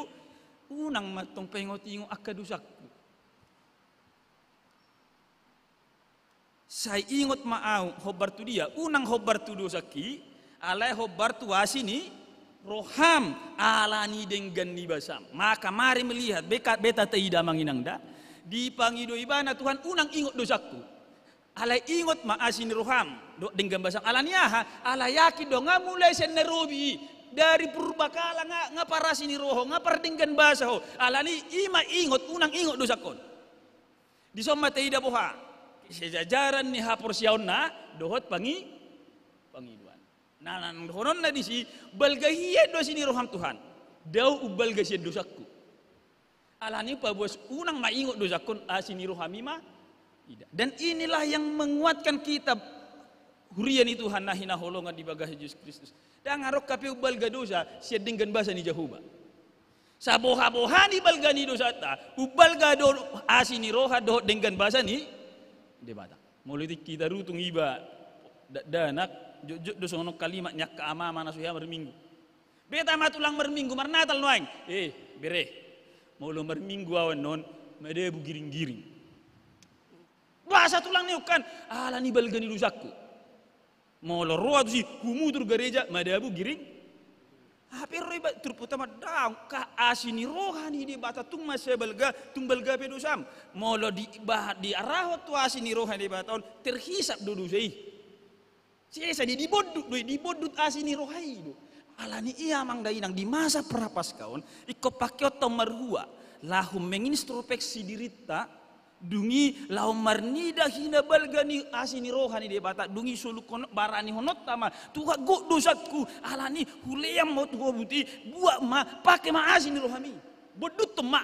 unang ma tong paingot-ingot angka dosangku. Sai ingot ma ahu, hombar tu dia? Unang hombar tu dosangki, alai hombar tu asi ni roham, ala ni denggan ni basam. Maka mari melihat, beta, beta taida amang inang da. Dipangido ibana, "Tuhan, unang ingot dosangku. Alai ingot ma asi ni roham dohot denggan basam." Alani aha? Ala yakin do, nga mulai sian na robi i. Dari purbakala nga, nga parasi ni roha ho, nga pardenggan basa ho. Alani i ma ingot, unang ingot dosangkon. Dison ma taida boha? Sejajaran ni haporseaonna dohot pangi-, pangidoan. Na, na, na dohononna disi, balga hian do asi ni roham Tuhan. Dao umbalga sian dosangku. Alani paboas unang ma ingot dosangkon, asi ni roham i ma ida. Dan inilah yang menguatkan kita huria ni Tuhan na hinaholongan di bagasan Jesus Kristus. Ndang adong hape umbalga dosa sian denggan basa ni Jahowa. Saboha-boha ni balga ni dosanta, umbalga do asi ni roha dohot denggan basa ni Debata. Molo tingki tarutung iba dakdanak, jotjot do songon kalimat ni angka ama-ama na so hea marminggu. Beta ma tulang marminggu, marnatal nuaeng. Eh, bere. Molo marminggu ahu annon, madabu giring-giring. Boasa tulang ni on kan, ala ni balga ni dosangku. Molo ro ahu tusi, humutur gareja, madabu giring. Hape ro iba turpukta ma, ndang, angka asi ni roha ni Debata tung mansai balga, tung balga pe dosam. Molo di, bah, diarahon tu asi ni roha ni Debata on, terhisap do dosa i. Sesa di, dibondut do i, dibondut asi ni roha i do. Ala ni i amang dainang di masa Prapaskah on, ingkon pangkeonta on marhua, laho mengintrospeksi dirinta, dung i laho marnida hinabalga ni asi ni roha ni Debata, dung i solukhon, baranihononta ma, Tuhan, gok dosangku, ala ni i hulean ma tu ho buti, buat ma, pake ma asi ni rohami. Bonduthon ma.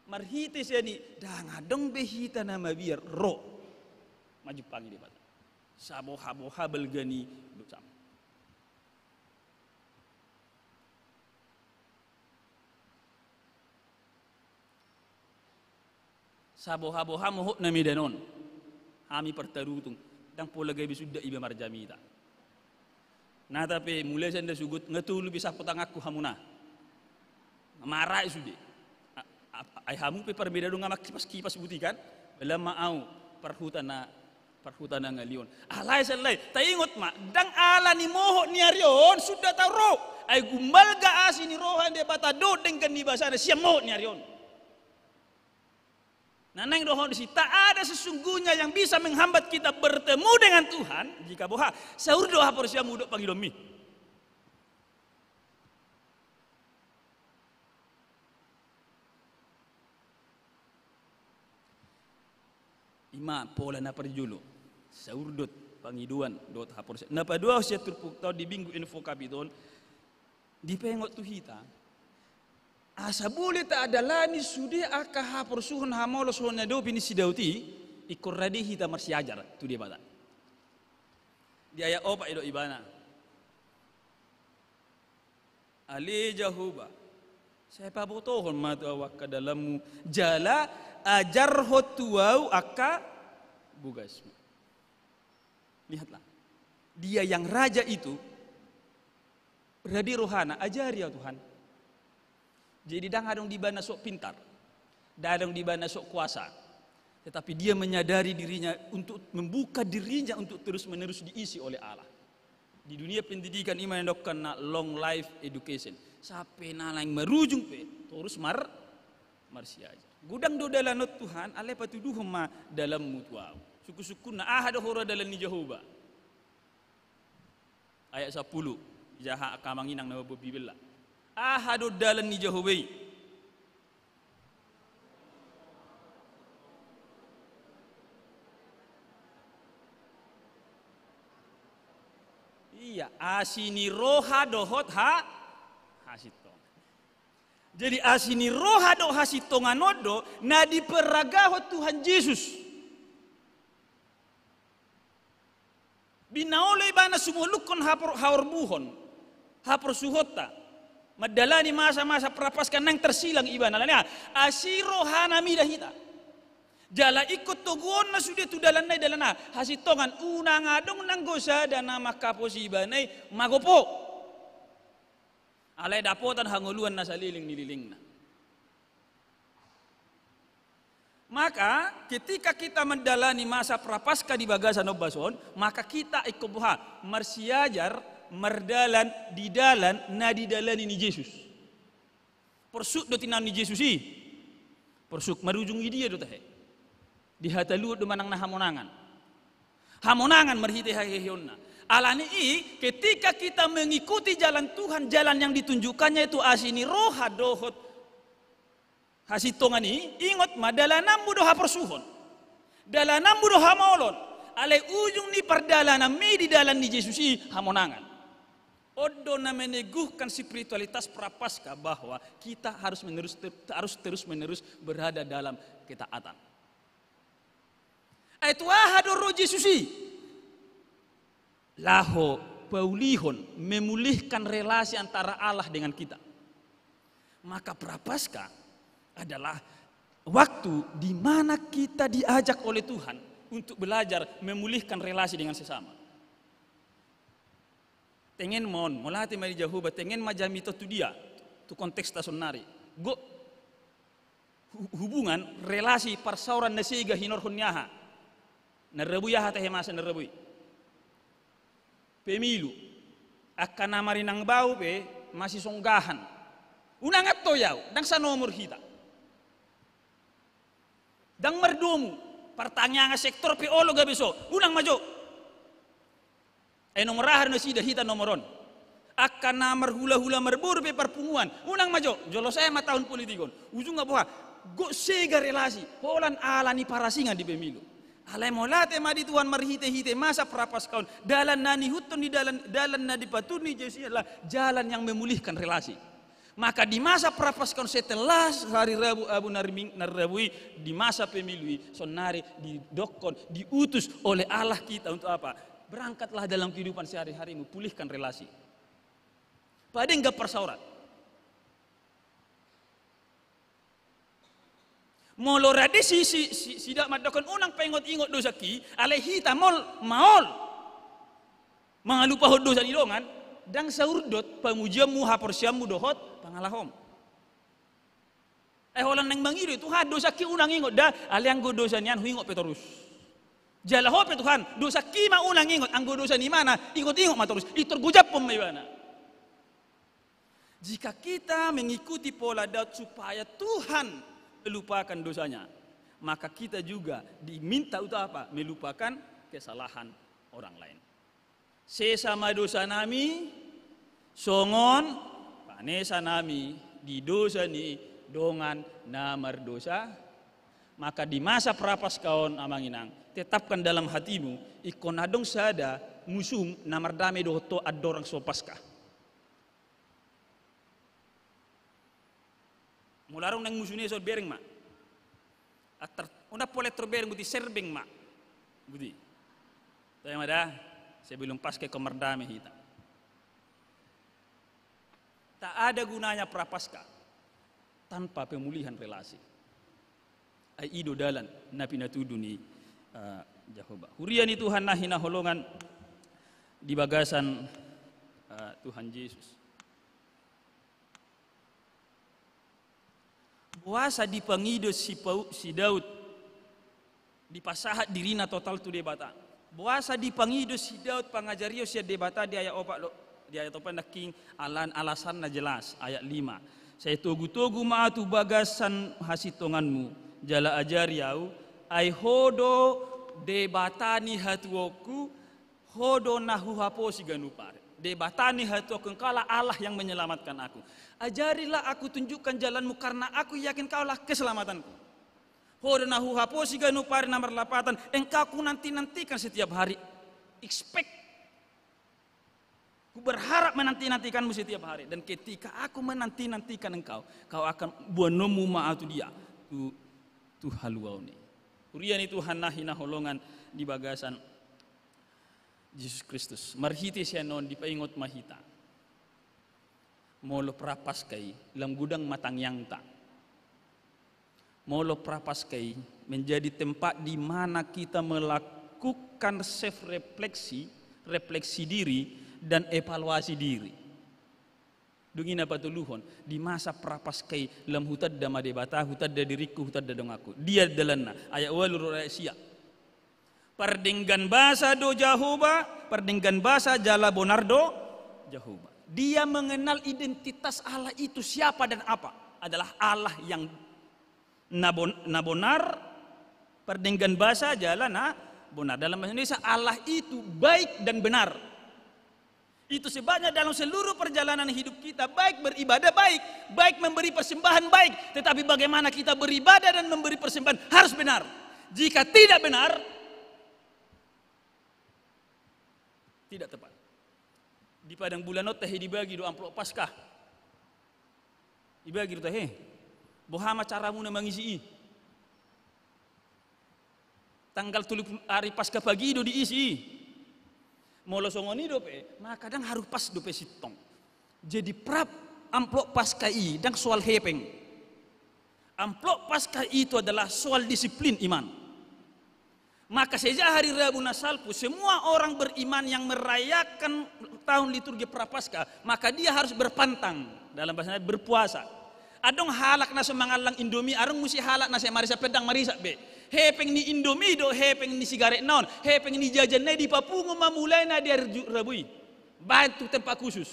Marhite sian i, ndang adong be hita na mabiar ro manjumpangi Debata. Saboha-boha balga ni dosam. Saboha-boha mohop na medan on. Hami partarutung, ndang pola gabe suda iba marjamita. Nata pe mulai sian dasuhut, nga tolu be sapu tanganku hamuna. Marai sude. A-, a-, ai hamu pe parmeda do nga mangkipas-kipas buti kan? Bala ma ahu parhuta na, parhuta na ngali on. Alai sian lae, taingot ma, ndang ala ni mohop ni ari on, suda tahu ro. Ai umbalga asi ni roha ni Debata dohot denggan ni basana sian mohop ni ari on. Na naeng dohonon disi, tak ada sesungguhnya yang bisa menghambat kita bertemu dengan Tuhan, jika boha, saur do haporseaonmu dohot pangidoanmi. Ima pola na parjolo, saur dohot pangidoan dohot haporseaon. Na paduahon sian turpukta on di Minggu Invocavit on, dipaingot tu hita, asa boi tadalani sude angka haporsuhon hamoloshon na diadopi ni si Daud i, ingkon rade hita marsiajar tu Debata. Di ayat opat didok ibana, Ale Jahowa, sai pabotohon ma tu ahu angka dalanmu, jala ajarhon tu ahu angka bogasmu. Lihatlah, dia yang raja itu, rade rohana, ajari ahu Tuhan. Jadi ndang adong di ibana sok pintar, ndang adong di ibana sok kuasa, tetapi dia menyadari dirinya untuk membuka dirinya untuk terus-menerus diisi oleh Allah. Di dunia pendidikan ima na didok na long life education. Sampe na naeng marujung pe, torus mar-, marsiajar. Godang do dalan on Tuhan, alai patuduhon ma dalanmu tu ahu. Sungkun-sungkunna, aha do huroha dalan ni Jahowa? Ayat sampulu, jaha angka amang inang na mamboan Bibel. Aha do dalan ni Jahowa i? Ia, asi ni roha dohot ha-, hasintongan. Jadi asi ni roha dohot hasintongan on do na diparagahon Tuhan Jesus. Binahen ibana sumolukhon hapor-, haorbuhon, haporsuhonta, mandalani masa-masa Prapaskah naeng tarsilang ibana. Alani aha? Asi rohana mida hita. Jala ingkon toguonna sude tu dalanna i, dalan aha? Hasintongan, unang adong nanggo sada na manghaposi ibana i magopo. Alai dapotan hangoluan na saleleng ni lelengna. Maka ketika kita mandalani masa Prapaskah di bagasan ombas on, maka kita ingkon boha? Marsiajar mardalan di dalan na didalani ni Jesus. Porsuk do tinaon ni Jesus i. Porsuk marujung di dia do tahe? Di hataluhon do manang na hamonangan? Hamonangan marhite haheheonna. Alani i, ketika kita mengikuti jalan Tuhan, jalan yang ditunjukkannya itu asi ni roha dohot hasintongan i, ingot ma, dalananmu do haporsuhon, dalananmu do hamaolon, alai ujung ni pardalananmi di dalan ni Jesus i hamonangan. On do na meneguhkan spiritualitas Prapaskah, bahwa kita harus menerus, harus terus-menerus berada dalam ketaatan. Ai tu aha do ro Jesus i? laho paulihon, memulihkan relasi antara Allah dengan kita. Maka Prapaskah adalah waktu di mana kita diajak oleh Tuhan untuk belajar memulihkan relasi dengan sesama. Tengen ma on, mauliate ma di Jahowa, tengen ma jamita tu dia, tu konteksta saonnari. Gok hu-, hubungan, relasi, parsaoran na sega hinorhon ni aha? Na rabui aha tahe masa na rabui? Pemilu. Angka na marinang bau pe masisonggahan. Unang antoi au, ndang sanomor hita. Ndang mardomu, partangiangan sektor pe olo gabe so, unang ma jo. Ai nomor aha do nasida hita nomor on? Angka na marhulahula marboru pe parpunguan, unang ma jo, jolo sae ma taon politik on. Ujungna boha? Gok sega relasi, holan ala ni parasingan di pemilu. Alai mauliate ma di Tuhan marhitehite masa Prapaskah on, dalan na niihuthon ni dalan, dalan na dipatuduhon ni Jesus i adalah jalan yang memulihkan relasi. Maka di masa Prapaskah on setelah hari Rabu abu na riming-, na rabui, di masa pemilu i, saonnari didokkon, diutus oleh Allah kita untuk apa? Berangkatlah dalam kehidupan sehari-harimu, pulihkan relasi. Padenggan parsaoran. Molo rade si, si, si, si Daud mandokkon unang paingot-ingot dosangki, alai hita molo maol mangalupahon dosa ni dongan, ndang saurdot pamujianmu, haporseaonmu dohot pangalahom. Ai holan naeng mangido i, Tuhan, dosangki unang ingot da, alai anggo dosa nian huingot pe torus. Jala ho pe, Tuhan, dosangki ma unang ingot, anggo dosa ni imana ingot-ingot ma torus, intor gojaphon ma ibana. Jika kita mengikuti pola Daud supaya Tuhan melupakan dosanya, maka kita juga diminta untuk apa? Melupakan kesalahan orang lain. Sesa ma dosanami, songon panesanami di dosa ni dongan na mardosa. Maka di masa Prapaskah on, amang inang, tetapkan dalam hatimu, ingkon adong sada musum na mardame dohot ho andorang so Paskah. Molo adong naeng musu ni son, bereng ma. Atar, unang pola tor bereng, buti serbeng ma. Buti. Tahe ma da, sebelum Paskah ingkon mardame hita. Tak ada gunanya Prapaskah tanpa pemulihan relasi. Ai i do dalan na pinatudu ni, eh, Jahowa. Huria ni Tuhan na hinaholongan di bagasan, eh, Tuhan Jesus. Boasa dipangido si Pau-, si Daud dipasahat dirina total tu Debata? Boasa dipangido si Daud pangajarion sian Debata di ayat opat do-, di ayat opat nangkin, ala-, alasanna jelas, ayat lima. Sai togu-togu ma ahu tu bagasan hasintonganmu, jala ajari ahu, ai ho do Debata ni hatuaonku, ho do na huhaposi ganup ari. Debata ni hatuaonku, Engkaulah Allah yang menyelamatkan aku. Ajarilah aku, tunjukkan jalanmu, karena aku yakin Kaulah keselamatanku. Ho do na huhaposi ganup ari na marlapatan, Engkau kunanti-nantikan setiap hari. Expect. Ku berharap menanti-nantikanmu setiap hari. Dan ketika aku menanti-nantikan Engkau, Kau akan boanonmu ma ahu tu dia, tu, tu haluaon i. Huria ni Tuhan na hinaholongan di bagasan Jesus Kristus. Marhite sian on dipaingot ma hita. Molo Prapaskah i, lam godang ma tangiangta. Molo Prapaskah i menjadi tempat di mana kita melakukan self refleksi, refleksi diri, dan evaluasi diri. Dung i na patoluhon, di masa Prapaskah i lam hutanda ma Debata, hutanda diringku, hutanda donganku. Dia dalanna, ayat ualu dohot ayat sia. Pardenggan basa do Jahowa, pardenggan basa jala bonar do Jahowa. Dia mengenal identitas Allah itu siapa dan apa. Adalah Allah yang na bon-, na bonar, pardenggan basa jala na bonar. Dalam bahasa Indonesia, Allah itu baik dan benar. Itu sebabnya dalam seluruh perjalanan hidup kita, baik beribadah baik, baik memberi persembahan baik, tetapi bagaimana kita beribadah dan memberi persembahan harus benar. Jika tidak benar, tidak tepat. Di Padang Bulan on tahe dibagi do amplop Paskah. Dibagi do tahe. Boha ma caramuna mangisi i? Tanggal tolu pulu ari Paskah pagi do diisi i. Molo songon i dope, maka ndang harus pas dope sintong. Jadi prap amplop Paskah i ndang soal hepeng. Amplop Paskah itu adalah soal disiplin iman. Maka sejak hari Rabu na salpu, semua orang beriman yang merayakan tahun liturgi Prapaskah, maka dia harus berpantang. Dalam bahasa berpuasa. Adong halak na so mangallang Indomie, adong muse halak na sai marisap pe ndang marisap be. Hepeng ni Indomie do, hepeng ni sigaret na on, hepeng ni jajan na i dipapungu ma mulai na di hari Ju-, Rabu i. Baen tu tempat khusus.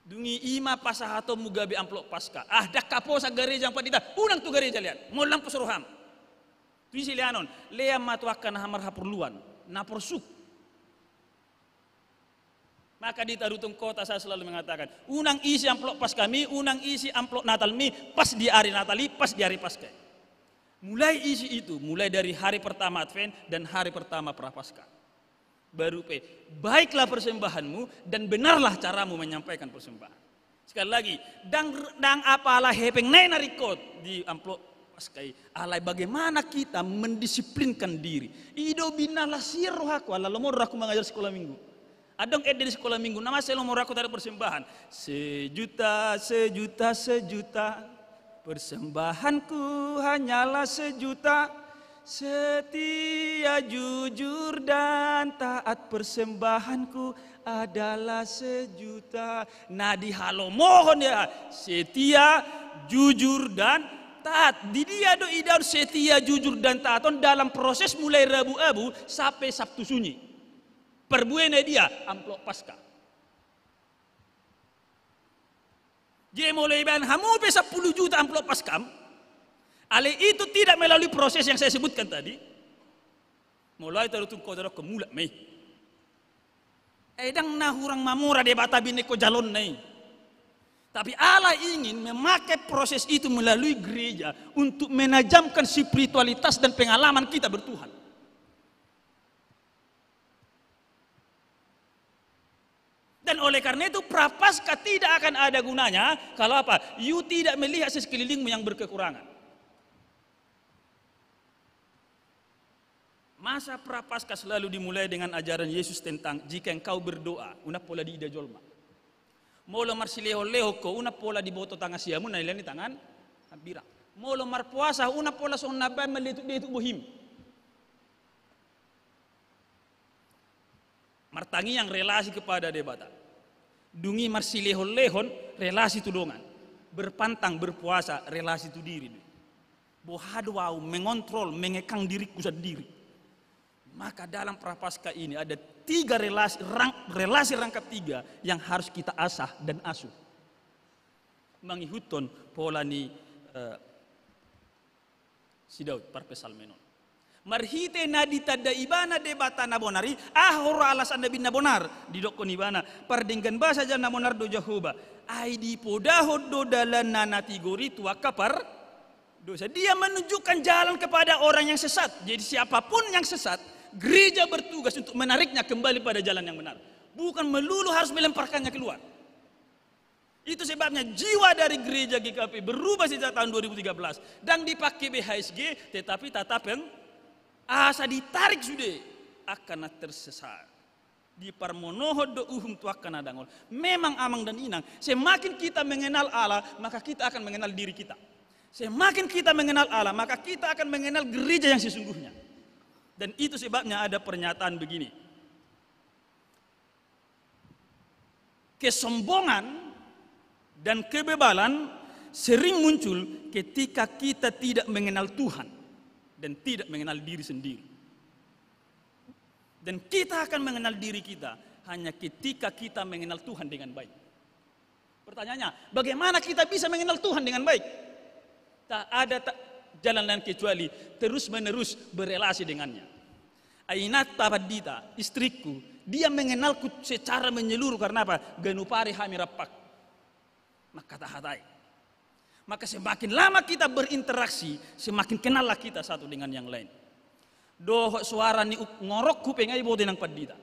Dung i ima pasahatonmu gabe amplop Paskah. Ah, ndang haposan gareja, pandita, unang tu gareja lean. Molo ndang pos roham. Tu ise leanon? Lean ma tu angka na marhaporluan, na porsuk. Maka di Tarutung Kota saya selalu mengatakan, unang isi amplop Paskahmi, unang isi amplop Natalmi, pas di hari Natal i, pas di hari Paskah. Mulai isi itu, mulai dari hari pertama Advent dan hari pertama Prapaskah. Baru pe, baiklah persembahanmu dan benarlah caramu menyampaikan persembahan. Sekali lagi, ndang, ndang apala hepeng na i na ringkot di amplop Paskah i. Alai bagaimana kita mendisiplinkan diri. I do binala sian rohangku, ala lomo rohangku mangajar sekolah minggu. Adong ende di sekolah minggu, na mansai lomo rohangku tarik persembahan. Sejuta, sejuta, sejuta. Persembahanku hanyalah sejuta. Setia, jujur, dan taat, persembahanku adalah sejuta. Na dihalomohon ya, setia, jujur, dan taat. Di dia do idaon setia, jujur, dan taat on dalam proses mulai Rabu Abu sampai Sabtu Sunyi. Perbuena dia amplop Paskah. Jadi molo ibaen hamu pe sampulu juta amplop Paskam, alai itu tidak melalui proses yang saya sebutkan tadi, molo ai Tarutung Kota dohonon mulak ma i. Eh, ndang na hurang mamora Debata bineko jalonna i. Tapi Allah ingin memakai proses itu melalui gereja untuk menajamkan spiritualitas dan pengalaman kita bertuhan. Dan oleh karena itu, Prapaskah tidak akan ada gunanya kalau apa? You tidak melihat sekelilingmu yang berkekurangan. Masa Prapaskah selalu dimulai dengan ajaran Yesus tentang jika engkau berdoa, unang pola diida jolma. Molo marsilehon-lehon ho, unang pola diboto tangan siamun na nilehon i tangan hambirang. Molo marpuasa, unang pola songon na baen maletuk-letuk bohim. Martangiang, relasi kepada Debata. Dung i marsilehon-lehon, relasi tu dongan. Berpantang, berpuasa, relasi tu diri. Boha do au mengontrol, mengekang diriku sendiri. Maka dalam Prapaskah ini ada tiga relasi, rang-, relasi rangkap tiga yang harus kita asah dan asuh. Mangihuthon pola ni, eh, si Daud, parpsalmen on. Marhite na ditanda ibana Debata na bonar i, aha do alasan na bonar, didokkon ibana, pardenggan basa jala na bonar do Jahowa. Ai dipodahon do dalanna na tigor i tu angka pardosa. Dia menunjukkan jalan kepada orang yang sesat. Jadi siapapun yang sesat, gereja bertugas untuk menariknya kembali pada jalan yang benar. Bukan melulu harus melemparkannya keluar. Itu sebabnya jiwa dari gereja G K P berubah sejak tahun dua ribu tiga belas. Ndang dipake be H S G, tetapi tatap yang asa ditarik sude angka na tersesat. Diparmonohon do uhum tu angka na dangol. Memang amang dan inang, semakin kita mengenal Allah, maka kita akan mengenal diri kita. Semakin kita mengenal Allah, maka kita akan mengenal gereja yang sesungguhnya. Dan itu sebabnya ada pernyataan begini. Kesombongan dan kebebalan sering muncul ketika kita tidak mengenal Tuhan dan tidak mengenal diri sendiri. Dan kita akan mengenal diri kita hanya ketika kita mengenal Tuhan dengan baik. Pertanyaannya, bagaimana kita bisa mengenal Tuhan dengan baik? Tak ada ta-, jalan lain kecuali terus-menerus berrelasi dengannya. Ai inanta pandita, istriku, dia mengenalku secara menyeluruh karena apa? Ganup ari hami rampak. Mangkata-hatai. Maka semakin lama kita berinteraksi, semakin kenallah kita satu dengan yang lain. Dohot suara ni up-, ngorokku pe nga diboto inang pandita.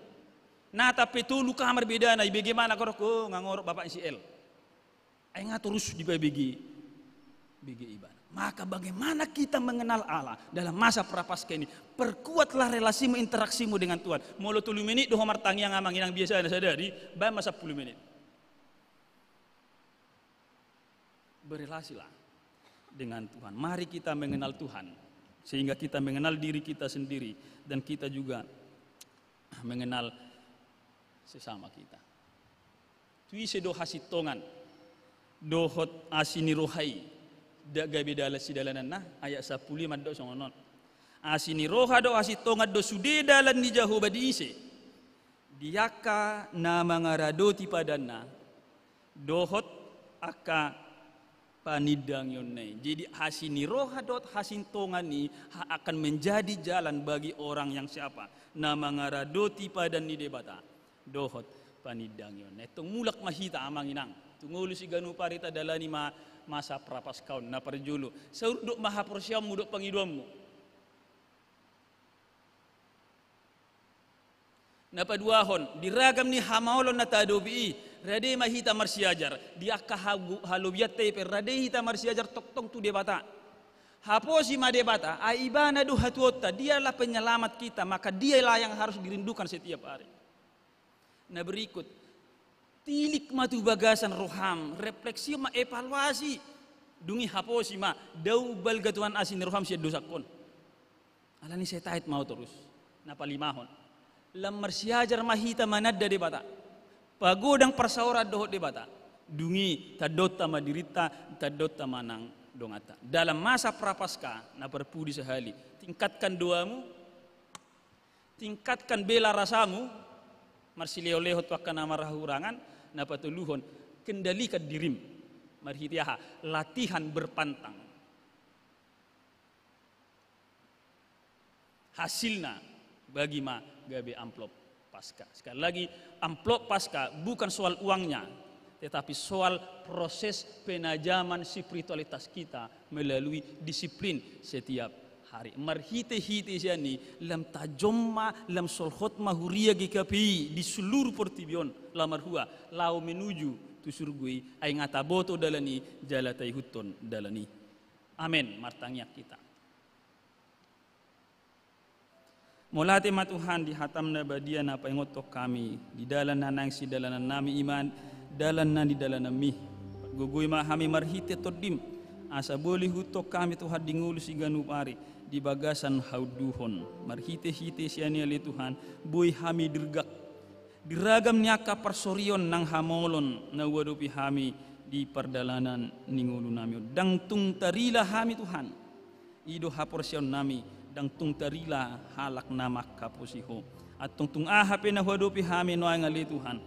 Nata pe tolu kamar bedana, ibege ma na ngorok, oh, nga ngorok bapak ni si L. Ai nga torus dipabege. Bege ibana. Maka bagaimana kita mengenal Allah dalam masa Prapaskah ini? Perkuatlah relasimu, interaksimu dengan Tuhan. Molo tolu menit do ho martangiang amang inang biasana sadari, baen ma sampulu menit. Berelasilah dengan Tuhan. Mari kita mengenal Tuhan, sehingga kita mengenal diri kita sendiri, dan kita juga mengenal sesama kita. Tu ise do hasintongan dohot asi ni roha i? Nda gabe dalan sidalananna, ayat sampulu lima mandok songon on. Asi ni roha dohot hasintongan do sude dalan ni Jahowa di ise? Di angka na mangaradoti padanna dohot angka panindangionna i. Jadi asi ni roha dohot hasintongan i ha-, akan menjadi jalan bagi orang yang siapa? Na mangaradoti padan ni Debata dohot panindangionna i. Antong mulak ma hita amang inang tu ngolu siganup ari, tadalani ma masa Prapaskah on. Na parjolo, saurdot ma haporseaonmu dohot pangidoanmu. Na paduahon, di ragam ni hamaolon na taadopi i, rade ma hita marsiajar. Di angka hagu-, halobianta i pe rade hita marsiajar tongtong tu Debata. Haposi ma Debata, ai Ibana do hatuaonta, Dialah penyelamat kita, maka Dialah yang harus dirindukan setiap hari. Na berikut, tilik ma tu bagasan roham, refleksi ma, evaluasi. Dung i haposi ma, dao umbalga Tuhan asi ni roham sian dosangkon. Alani i sai taet ma au torus. Na palimahon, lam marsiajar ma hita mananda Debata. Pagodang parsaoran dohot Debata. Dung i tandaonta ma dirinta, tandaonta ma nang donganta. Dalam masa Prapaskah, na parpudi sahali, tingkatkan doamu, tingkatkan bela rasamu, marsilehonlehon tu angka na marhahurangan. Na patoluhon, kendalikan dirim. Marhite aha? Latihan berpantang. Hasilna, bagi ma gabe amplop Paskah. Sekali lagi, amplop Paskah bukan soal uangnya, tetapi soal proses penajaman spiritualitas kita melalui disiplin setiap hari. Marhite-hite sian i, lam tajom ma, lam solhot ma huria G K P I di seluruh portibi on, lam marhua laho menuju tu surgo i, ai nga taboto dalan i jala taihuthon dalan i. Amen. Martangiang hita. Mauliate ma Tuhan di hataM na badia na paingothon hami di dalan na naeng sidalanannami, i ma dalan na nidalanan-Mi. Gogoi ma hami marhite TondiM, asa boi huihuthon hami Tuhan di ngolu siganup ari di bagasan haunduhon. Marhite-hite sian i ale Tuhan, boi hami dirgak di ragam ni angka parsorion nang hamaolon na huadopi hami di pardalanan ni ngolunami on. Ndang tung tarila hami Tuhan. I do haporseaonnami, ndang tung tarila halak na manghaposi Ho. Antong tung aha pe na huadopi hami nuaeng ale Tuhan,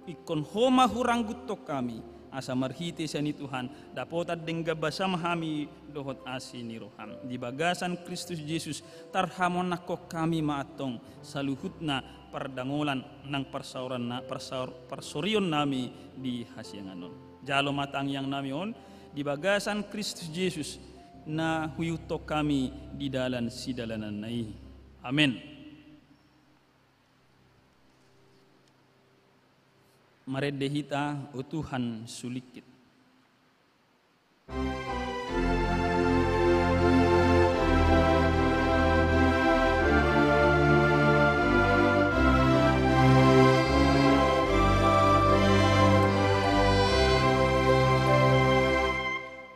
ingkon Ho ma hurangguthon hami, asa marhite sian i Tuhan, dapotan denggan basam hami dohot asi ni rohaM. Di bagasan Kristus Jesus, tarhamonangkon hami ma antong saluhutna pardangolan nang parsaoranna, parsaor-, parsorionnami di hasiangan on. Jalo ma tangiangnami on di bagasan Kristus Jesus, na huihuthon hami di dalan sidalananna i. Amen. Marende hita, O Tuhan sulingkit.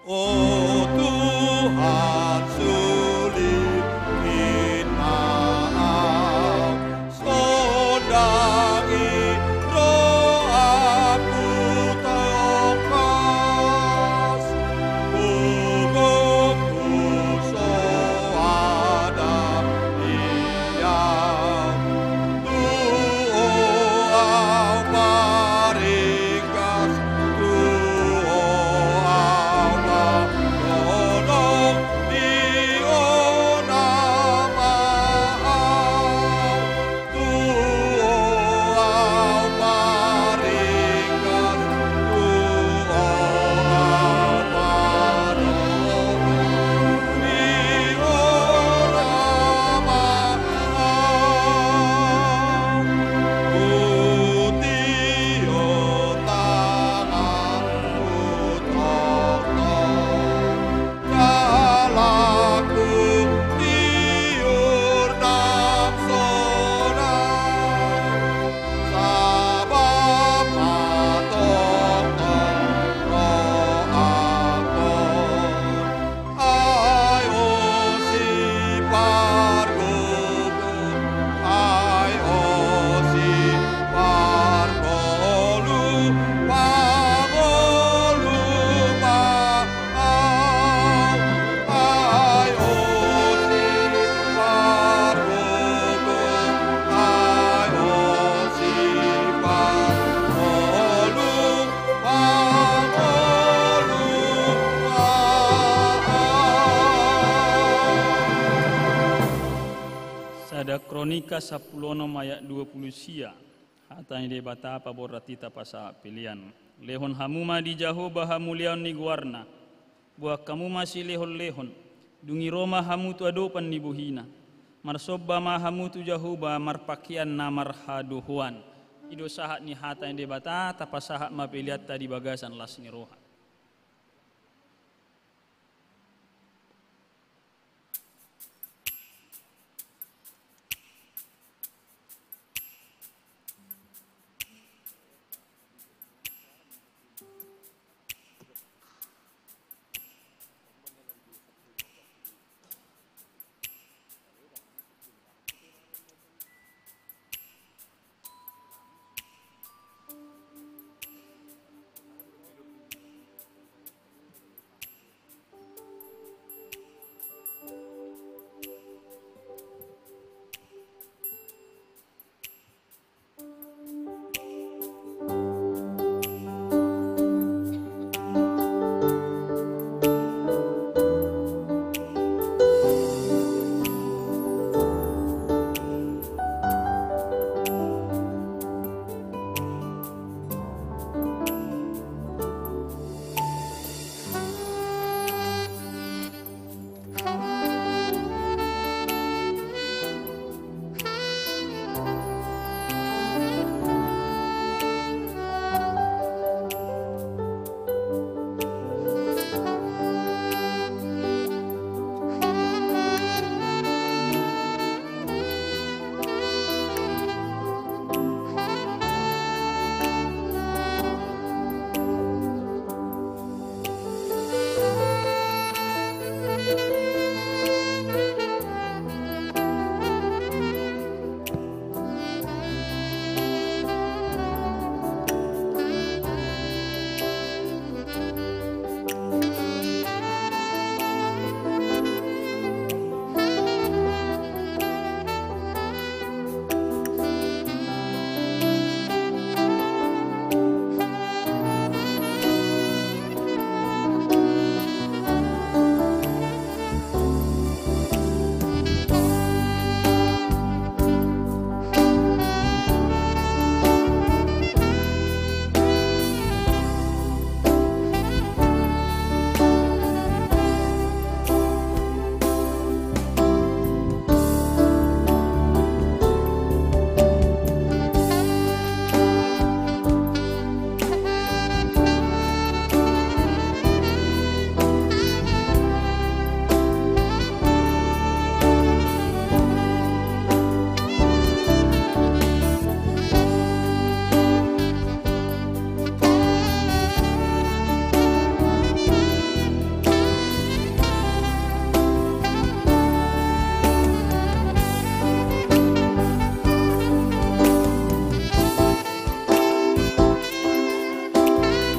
O Tuhan, sulingkit ma au, sondangi rohangku tangkas. Kronika sampulu onom ayat dua pulu sia. Hata ni Debata paborhat hita pasahat pelean. Lehon hamu ma di Jahowa hamuliaon ni goarna. Boan hamu ma silehonlehon. Dung i ro ma hamu tu adopan ni bohina. Marsomba ma hamu tu Jahowa marpahean na marhadohoan. I do sahat ni hata ni Debata, tapasahat ma peleanta di bagasan las ni roha.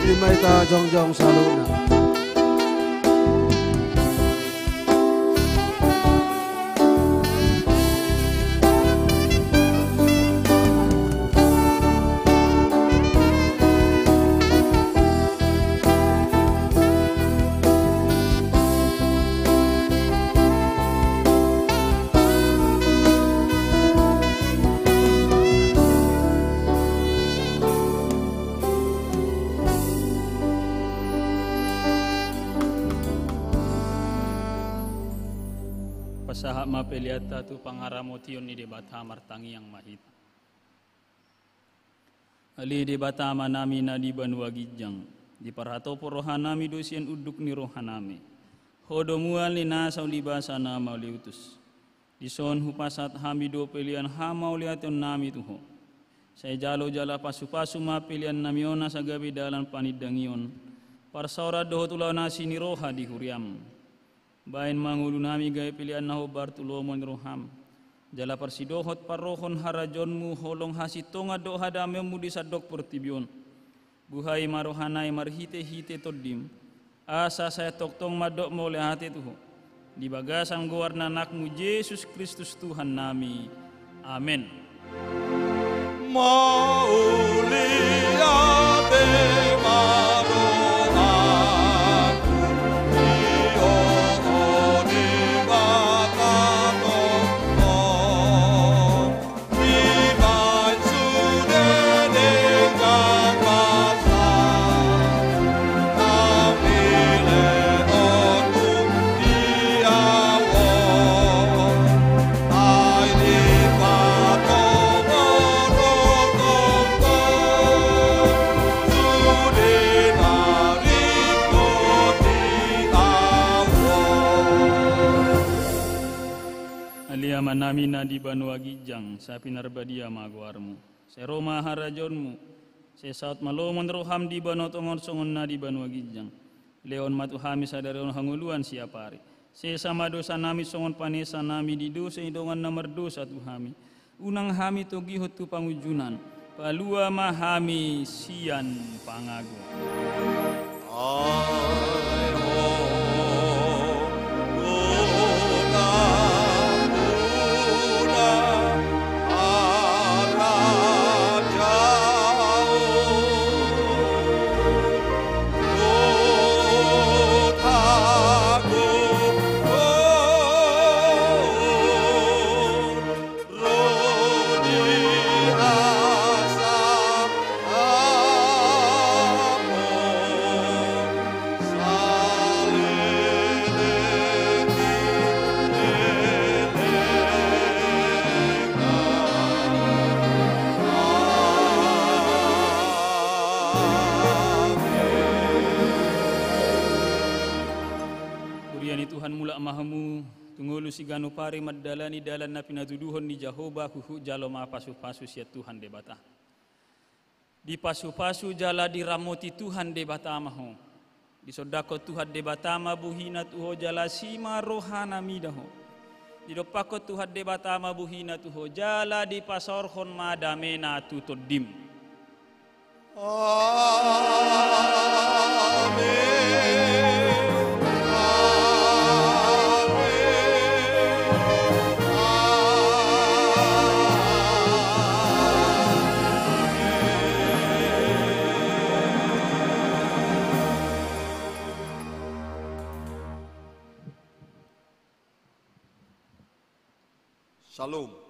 Ima hita jongjong saluhutna. Pasahat ma peleanta tu pangaramotion ni Debata, martangiang ma hita. Ale Debata Amanami na di banua ginjang, diparhatopot rohanami do sian unduk ni rohanami. Ho do mual ni nasa ulibasa na mauliutus. Dison hupasahat hami do pelean hamauliateionnami tu Ho. Sai jalo jala pasupasu ma peleannami on asa gabe dalan panindangion, parsaoran dohot ulaon asi ni roha di huriaM. Baen ma ngolunami gabe pelean na hombar tu lomo ni rohaM. Jala parsidohot parrohahon harajaonMu holong hasintongan dohot hadameonMu di sandok portibi on. Buhai ma rohanami marhitehite TondiM, asa sai tongtong mandok mauliate tu Ho. Di bagasan goar ni AnakMu Jesus Kristus Tuhannami. Amen. Mauliate ma rohangku, di olo ni Debata tongtong. Amanami na di banua ginjang, sai pinarbadia ma goarmu. Sai ro ma harajaonmu. Sai saut ma lomo ni roham di banua tonga on songon na di banua ginjang. Lehon ma tu hami sadari on hangoluan siapari. Sesa ma dosanami songon panesanami di dosa ni dongan na mardosa tu hami. Unang hami togihon tu pangunjunan. Palua ma hami sian pangago. Huria ni Tuhan, mulak ma hamu tu ngolu siganup ari mandalani dalan na pinatuduhon ni Jahowa, huhut jalo ma pasupasu sian Tuhan Debata. Dipasupasu jala diramoti Tuhan Debata ma ho. Disondangkon Tuhan Debata ma bohina tu ho jala asi ma rohana mida ho. Didompakkon Tuhan Debata ma bohina tu ho jala dipasaorhon ma damena tu tondim. Amen. Amen. Shalom.